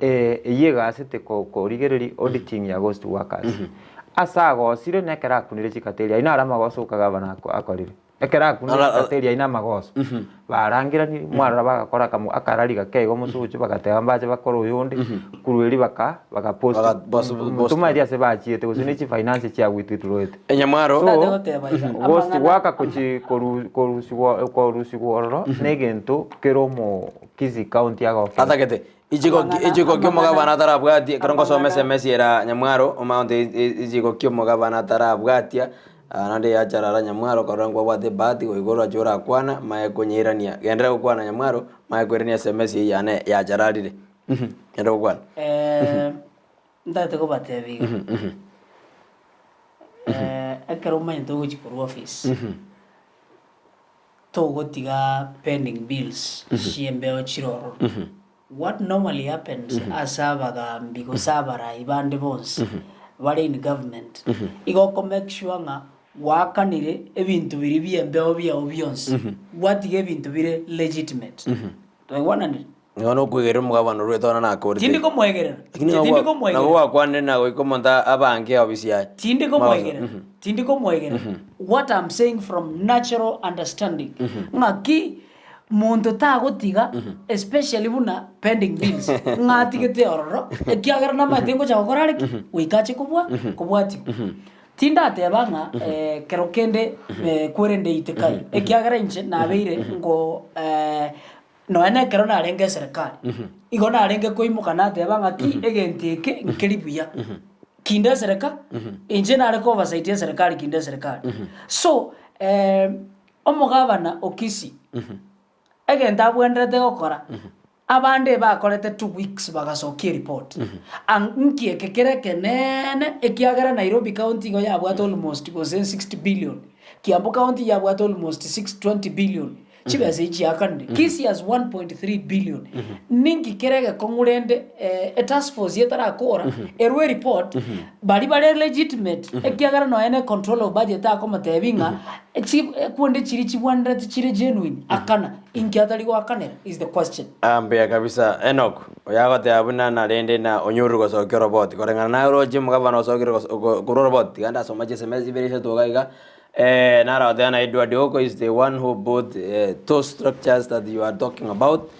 eyio egasete korigereria auditing ya ghost workers. Ase agosire na ekero akunire chikateri ayio naro amagoso oka gavana akorire. Ekero akunire chikateri ayio na amagoso, barangeranirie, mwarora bagakora akamo akarari gake igo mosocho bagateba mbache bakore oyonde, korwa erio baka bakapost ntomaeti ase bachiete gose ne chifinance chiagwitwitwete. Enyamwaro. So, Ndate goteba iga, ghost amang'ana- worker kochi koru korusigwa korusigwa ororo na egento kere omo Kisii county agokera. Atagete ichiko Amang'ana- ichiko ki omogabana amang'ana- atarabwatia ekero ngosoma amang'ana- SMS era nyamwaro omanye ichiko ki omogabana atarabwatia naende yacharara nyamwaro korora nkwabwate ebahati goika oroche orakwana maye konyeirania genderera gokwana nyamwaro maye koirania SMS eywo yane yachararire genderera gokwana. Ntagete kobatebia iga, ekero omanyete ogochia korwa office, togotiga pending bills chi'embeo chire ororo. What normally happens ase abagambi gose abarai bande bonsi bare in government, igo oko make sure ng'a gwakanire ebinto biria bi'embeo biao bionsi, gwatiga ebinto bire legitimate. Twaigwananire? Nigo nokoigerera omogabana orwete bono nakorete. Tindi komoegerera. Lakini Inche tindi nabo komoegerera. gwakwanire na goika omonto abange ofisi yaye. Tindi komoegerera. Tindi komoegerera. What I'm saying from natural understanding. Ng'aki monto tagotiga especially buna pending bills ng'a atigete ororo ekiagera namanyete ngocha gokora are ki? Goika ache kobua kobwatigwa. Tindateba ng'a kero kende kwerende ite kai ekiagera inche nabeire nko Nonya nekero narenge eserekari, igo narenge koimoka nateba ng'a ki egento eke nkeri buya, kinde esereka, inche nare ko oversight eserekari kinde eserekari. So, omogabana o Kisii, egento abwenerete gokora, abande bakorete 2 weeks bagasokia eripoti, ang nki eke kere ekeneene ekiagera Nairobi county igo yabwate almost gose 60 billion, Kiambu county yabwate almost 6 20 billion, Chibesa echi chiakanire. Kisii has 1.3 billion. Ninki kere egekong'u rende etask force etarakora erwe report bari bare legitimate ekiagera nonya ne control of budget akomotebia ng'a chi ekunde chiria chibwenerete chire genuine akana inki atari goakanera is the question. Ah, mbuya kabisa Enock, oyo agoteba buna narende na onyorire gosokia oroboti, koreng'ana naye oroche omogabana osokire korwa oroboti, tiga ndasoma chisms ibere isato iga iga. Naro agoteba na Edward Oko is the one who built those structures that you are talking about.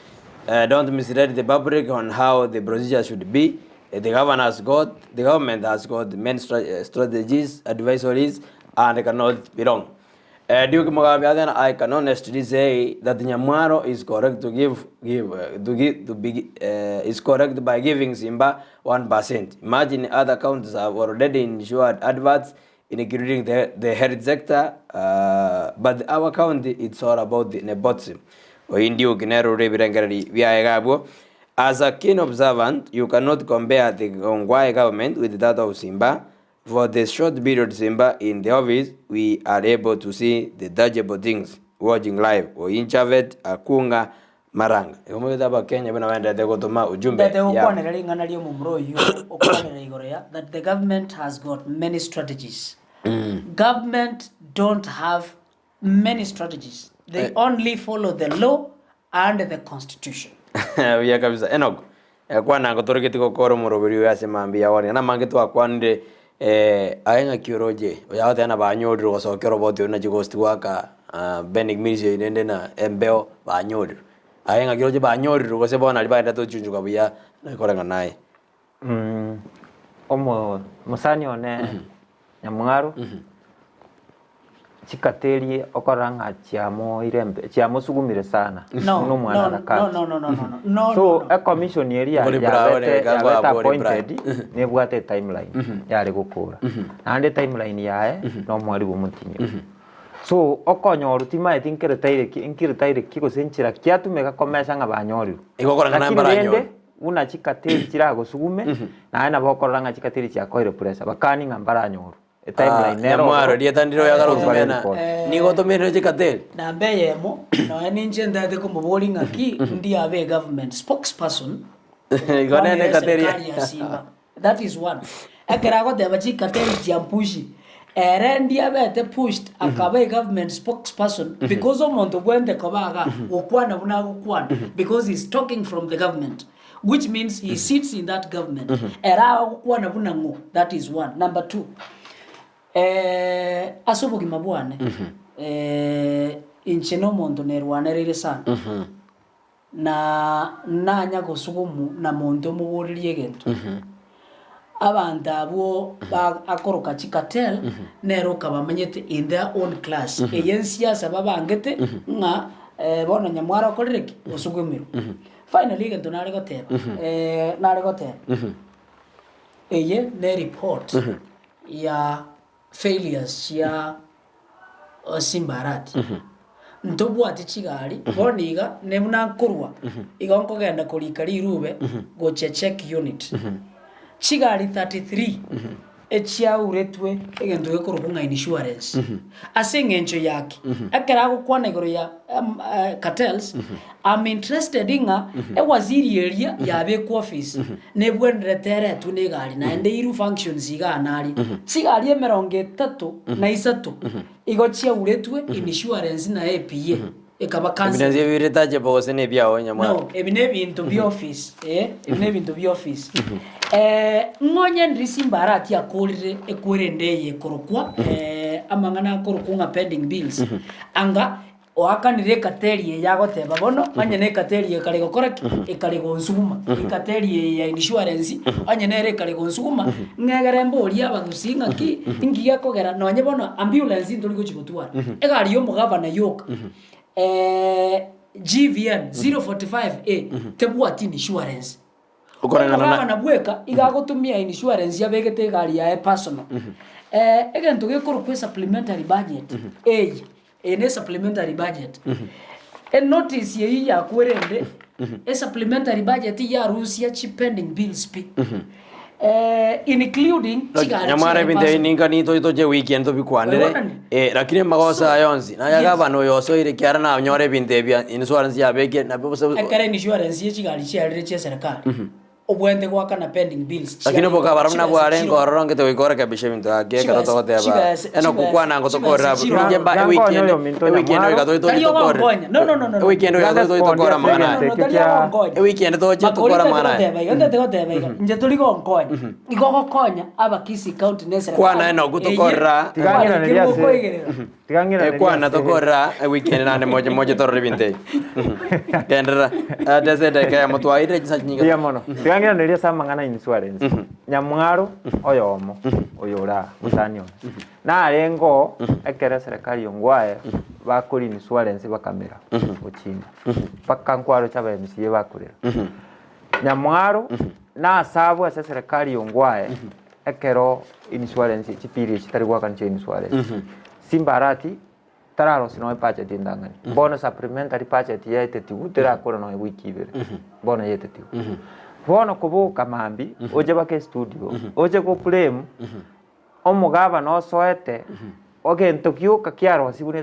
Don't mislead the public on how the procedure should be. The governor has got, the government has got many strategies, advisories, and cannot be wrong. Duke Mugambi again, I can honestly say that Nyamwaro is correct to give, give, to give, to be, is correct by giving Simba 1%. Imagine other counties have already insured adverts, including the health sector, but our county, it's all about the nepotism. Oindiuki nere ore ebirengererio biaye iga abwo. As a keen observant, you cannot compare the Ongwae government with that of Simba. For the short period Simba in the office, we are able to see the tangible things watching live. Oinchavet Akunga Maranga. Igo moigwete abakenya buna baenderete gotoma ujumbe Ndete yabo. gokwanera ring'ana ri'omomura oyio okwanera igoro ya that the government has got many strategies. Government don't have many strategies. They only follow the law and the constitution. Buya kabisa. Enock, kwana ngotoregeti gokora omoroberi oyo ase mambia ya bono. Namange twakwanire aye ng'aki oroche, oyo agoteba ng'a banyorire gosokia oroboti oria nachi ghost goaka Benny Mills oyo rende na embeo banyorire. Aye ng'aki oroche banyorire gose bono aria baendete gochunchuka buya koreng'ana naye. Omo mosani one Nyamwaro, chikateri okorora ng'a chiamoire embe chiamosugumire sana No, buna omwana no, no, harakati. no, no, no, no, no, no, So no, no. ecommission eria Ngori Brown, yabete eka yabete kwa Bori Brown. appointed nebwate etimeline yare gokora. Naende etimeline yaye na omwarimu omotinyi. So okonyorwa timaeti nkeretaire ki nkiretaire ki gose nchera ki atumeka komesa ng'a banyorirwe. Igo okorora ng'a Lakini mbaranyorwe. rende Buna chikateri chiragosugume, naye nabo okorora ng'a chikateri chiakoire pressure, bakani ng'a mbaranyorwe. Etimeline nero Nyamwaro ororo, rieta ndire oyagara korwa bare gotumia na report. nigo otomirire chikateri. Namba eyemo, nonya ninche ntagete komoboria ng'aki ndi abe egovernment spokesperson, Igo nene okwanera ekateri. eserikari ya Simba. That is one. Ekero agoteba chikateri chiampushi, ere ndi abete pushed akaba egovernment spokesperson because omonto obwenerete koba iga gokwana buna agokwana because he is talking from the government which means he sits in that government. Ere agokwana buna ng'o? That is one. Number two, ase obogima bwane, inche na omonto nerwanereire sana. Na nanya gosugumu na monto omoborerie egento. Abanto abwo ba akoroka chicartel nere okabamanyete in their own class. Eye ensiasa babangete ng'a bono nyamwaro okorire ki? Osugumirwe. Finally egento nare goteba nare goteba, eye ne report ya failures chia Simbarati. Ntobwati chigari, bono iga ne buna nkorwa, igo nkogenda korika rirube gochia check unit. Chigari 33 echiauretwe egento gekorokwa ng'a insurance. Ase eng'encho yaki, ekero agokwana igoro ya cartels, I'm interested ng'a ewaziri eria yabekwa office nebwenerete eretwe na egari naende iru functions igaa naria. Chigari emerongo etato na isato igo chiauretwe insurance na APA ekaba cancelled. Ebi nabio ebiretache gose na ebiao nyamwaro. No, ebi nebinto bia office, eh, ebi nebinto bia office. Ng'onye ndiri Simbarati akorire ekwerende eye ekorokwa amang'ana akorokwa ng'a pending bills, anga Oakanire ekateri eye agoteba bono, onye nekateri eye ekare gokora ki? Ekare gonsuguma. Ekateri eye ya insurance, onye nere ekare gonsuguma, ng'egere mborie abagusii ng'aki, inki gekogera nonye bono ambulance ntori gochi gotwara. Egari ya omogavana yoka, GVN 045A, tebwati insurance. Okoreng'ana na- Omogavana bweka iga agotumia insurance abegete egari yaye personal. Egento gekorokwa esupplementary budget eye, Eye ne supplementary budget. Enotice eyio yakwerende, esupplementary budget yarusia chi pending bills pi. Including chigari Nyamwara chiaye ebinto ebi personal. ninka nitoi toche weekend tobikwanere Oigwanani? lakini amagoso So, aya onsi naye yes. gavana oyo osoire ekiagera nanyore ebinto ebi insurance yabekire nabio bosa Ekero insurance ye chigari chiarire chia serikali, Obwenerete goakana pending bills Lakini chiarenge obokabara buna chibesa bwarenge chiro. ororo ngete goika orekebishe ebinto gaki ekero Chibesa- togoteba chibesa- eno gokwana ngo chibesa tokorera abwo. chiro. Ninche mba Yankonya eweekend oyo minto eweekend Nyamwaro. goika toche Tari tokorere. ogonkonya. No, no, no, no, no. Eweekend goika toche tokore amang'ana aya. No, no, tari ogonkonya. Eweekend toche Makori tokore tari amang'ana aya. goteba iga, ntari goteba iga. Inche tori gonkonya. Igo ogokonya Abakisii County ne eserekari Kwana enoku eye, tokorera. Tiga ng'iranerie kwarikirwe ase- okoigerera. Tiga ng'iranerie Ekwana ase- tokorera ewikendi naende moche moche torore ebinto ebi. Genderera. Ase edageka eyemo twairire chinsa chinyinge. Mbuya mono. Tiga ng'iranerie ase amang'ana a insurance. Nyamwaro oyomo oyo ore aa, mosani one, narenge oo ekero eserekari ongwae bakora insurance bakamera gochinga mpaka nkwaroche aba MCA bakorera. Nyamwaro nasabwe ase eserekari ongwae ekero insurance chipiri echi chitari goakana chia insurance. Simbarati. Tararosia nonya ebudget entang'ani. Bono supplementary budget yaetetigwe terakora nonya wiki ibere. Bono yaetetigwe. Bono koboka mambia, oche mpaka estudio, oche go blame omogabana osoete, egento gioka kiarosigwe ne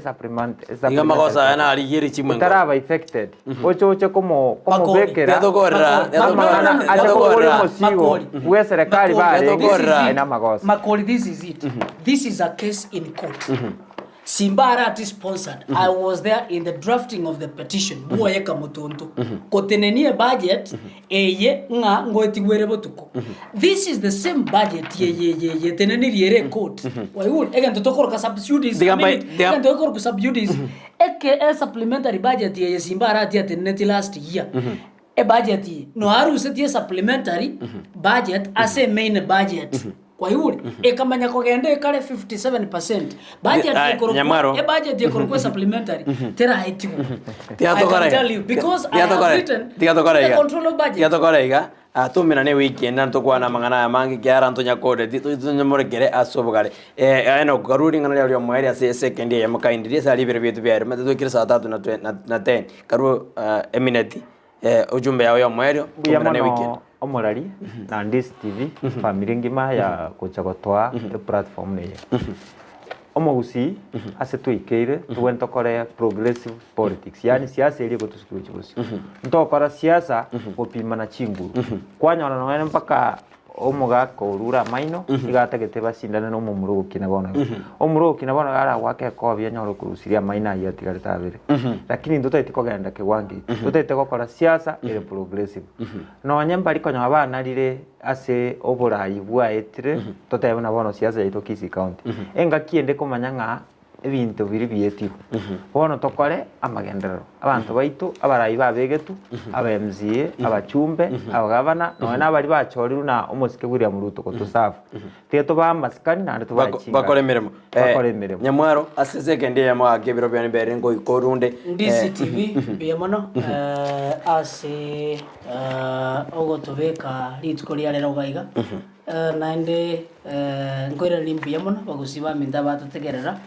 Iga amagoso aya narigie richimo enkoro. Etaraba effected, oche oche komo komobekera Tiatokorera, amang'ana ache koboria tiatokorera. omosigo Makori. bwa eserekari Makori, barenge this is aye it. namagoso. Makori, this is it. This is a case in court. Simba Arati sponsored. I was there in the drafting of the petition. Bwoye Kamutuntu. Kotenenia ebudget eye ng'a ngoetigwe ere botuko. This is the same budget ye ye ye ye tenenirie ere court. Waigure egento tokoroka subsidies. Tiga I mean, mbai- tiga- egento gekoroka subsidies. Eke e supplementary budget eye Simba Arati atenenetie last year. Ebudget eye noarusetie supplementary budget ase emain budget. Kwaigure? Ekamanya kogenda ekare 57%. Budget Aye, ekorokwa Nyamwaro. ebudget ekorokwa supplementary teraetigwe. I Tigatokora can iga. tell you because I have Tigatokora- written tigatokora to the iga. control of budget. Tigatokora iga Ah, tumira ne wiki ende ntokwana amang'ana aya mange kiara ntonyakoreti tonyamorekere ase obogare eh, aye nokarwa ring'ana riao riomoerio ase esekendi eyemo kaindirie ase aria ebiro bietu biaerire omanyete twaikire saa tatu na twe- na- na ten karwo ah, emineti eh, ujumbe yao yomoerio Mbuya tumira ne weekend mono omorari na Ndisi TV family engima ya gocha gotoa eplatform eye. Omogusii ase twaikeire tobwenerete tokore progressive politics yaani siasa eria egotosukia gochia bosio. Ntokora siasa gopimana chinguru, kwanyora nonye mpaka omogaka orure amaino iga atagete basindane na omomura ogokina bono iga. Omomura ogokina bono iga aragoake ekobi anyore okorusiria amaino aywo atigarete abere. Lakini intwe totaeti kogenda kiwango ekio, totaete gokora siasa ere progressive. Nonye mbari konyora banarire ase oborai bwaetire, totebe buna bono siasa yaito Kisii County, engaki ende komanya ng'a ebinto biria bietirwe. Bono tokore amagenderero, abanto baito abarai babegetwe, aba MCA, abachumbe, abagavana, nonya na abaria bachorirwe na omosike William Ruto gotoserve. Tiga tobae amasikani naende tobae chingaki. Bakore emeremo. Bakore emeremo. Nyamwaro, ase esekendi eyemo ake ebiro biane mbere ngoika orunde. Ndisi TV mbuya mono ase ogotobeka rituko ria rero iga iga. Naende nkoiraneria mbuya mono abagusii baminto abatotegerera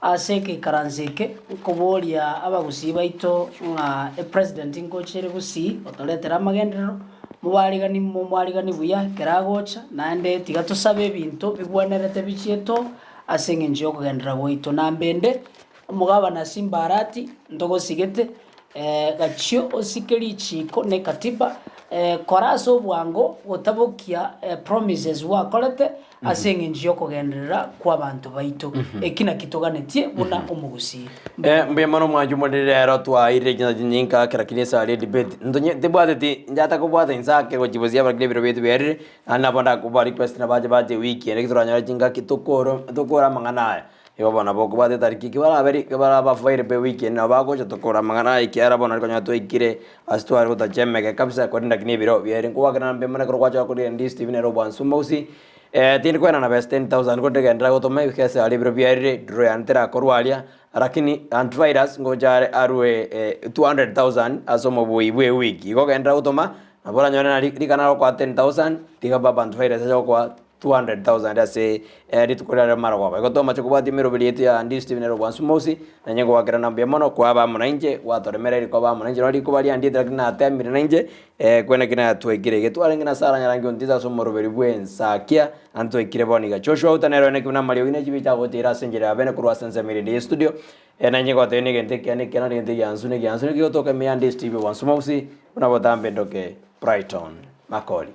ase egeikaranso eke, nkoboria abagusii baito ng'a epresident ngocha ere gusii otoretere amagenderero, mobarigani momwarigani buya ekero agocha, naende tiga tosabe ebinto bigwenerete bichietoo ase eng'encho ya okogenderera gwaito. Nambende, omogabana Simba Arati ntogosigete, gachia osike richiko na ekatiba, kora ase obwango gotabokia promises gwakorete ase eng'encho y'okogenderera kw'abanto baito. Eki naki toganetie buna omogusii. Mbuya mono mwanche omoriri rero twairire chinsa chinyinga ake lakini ase aria debate ntonye ntibwateti njata kobwata inse ake gochia bosia lakini ebiro biaito biarire naende nabo ndakoba request nabache bache ewiki ende ekero toranyore chingaki tokore tokore amang'ana aya. Igo bono nabo okobwata etariki ki barabe barabe available ewiki ende nabo bagocha tokore amang'ana aya ekiagera bono nari konyora twaikire ase tware gotacha emege kabisa korende lakini ebiro biaere nkogoakera mbuya mono ekero gwachaka korigereria Ndisi TV nere obwansu omogusii tindi koenana besa 10,000 korende genderera gotoma ebigese aria ebiro biarire draw yane terakorwa aria lakini antivirus ngocha are arwe 200,000 ase omobui bwa ewiki. Igo genderera gotoma nabo oranyore nari rigana agokoa 10,000 tiga baba antivirus ache gokoa 200,000 ase rituko riaye ri'amarogoba. Igo tomache kobwatia emeroberi yaito ya Ndisi TV nere obwansu mosi, na inche ngogoakerana mbuya mono kwaba amo nainche, gwatoremereiri koba amo nainche, nonye rikuba riandiete lakini natemire nainche, kwene ki natwaikire iga. Twarenge na Sarah Nyarangi Ontita ase omoroberi bw'ensakia, naende twaikire bono iga. Joshua Outa nere one buna amariogi ne chibicha agoteira ase enchera ya bene korwa ase ensemo ere ende y'estudio, na inche ngotebia negento ekiya na ekiya naende egento egiansu na egiansu nigo gegotoka ime ya Ndisi TV obwansu mosi, buna botambe ndoke Brighton Makori.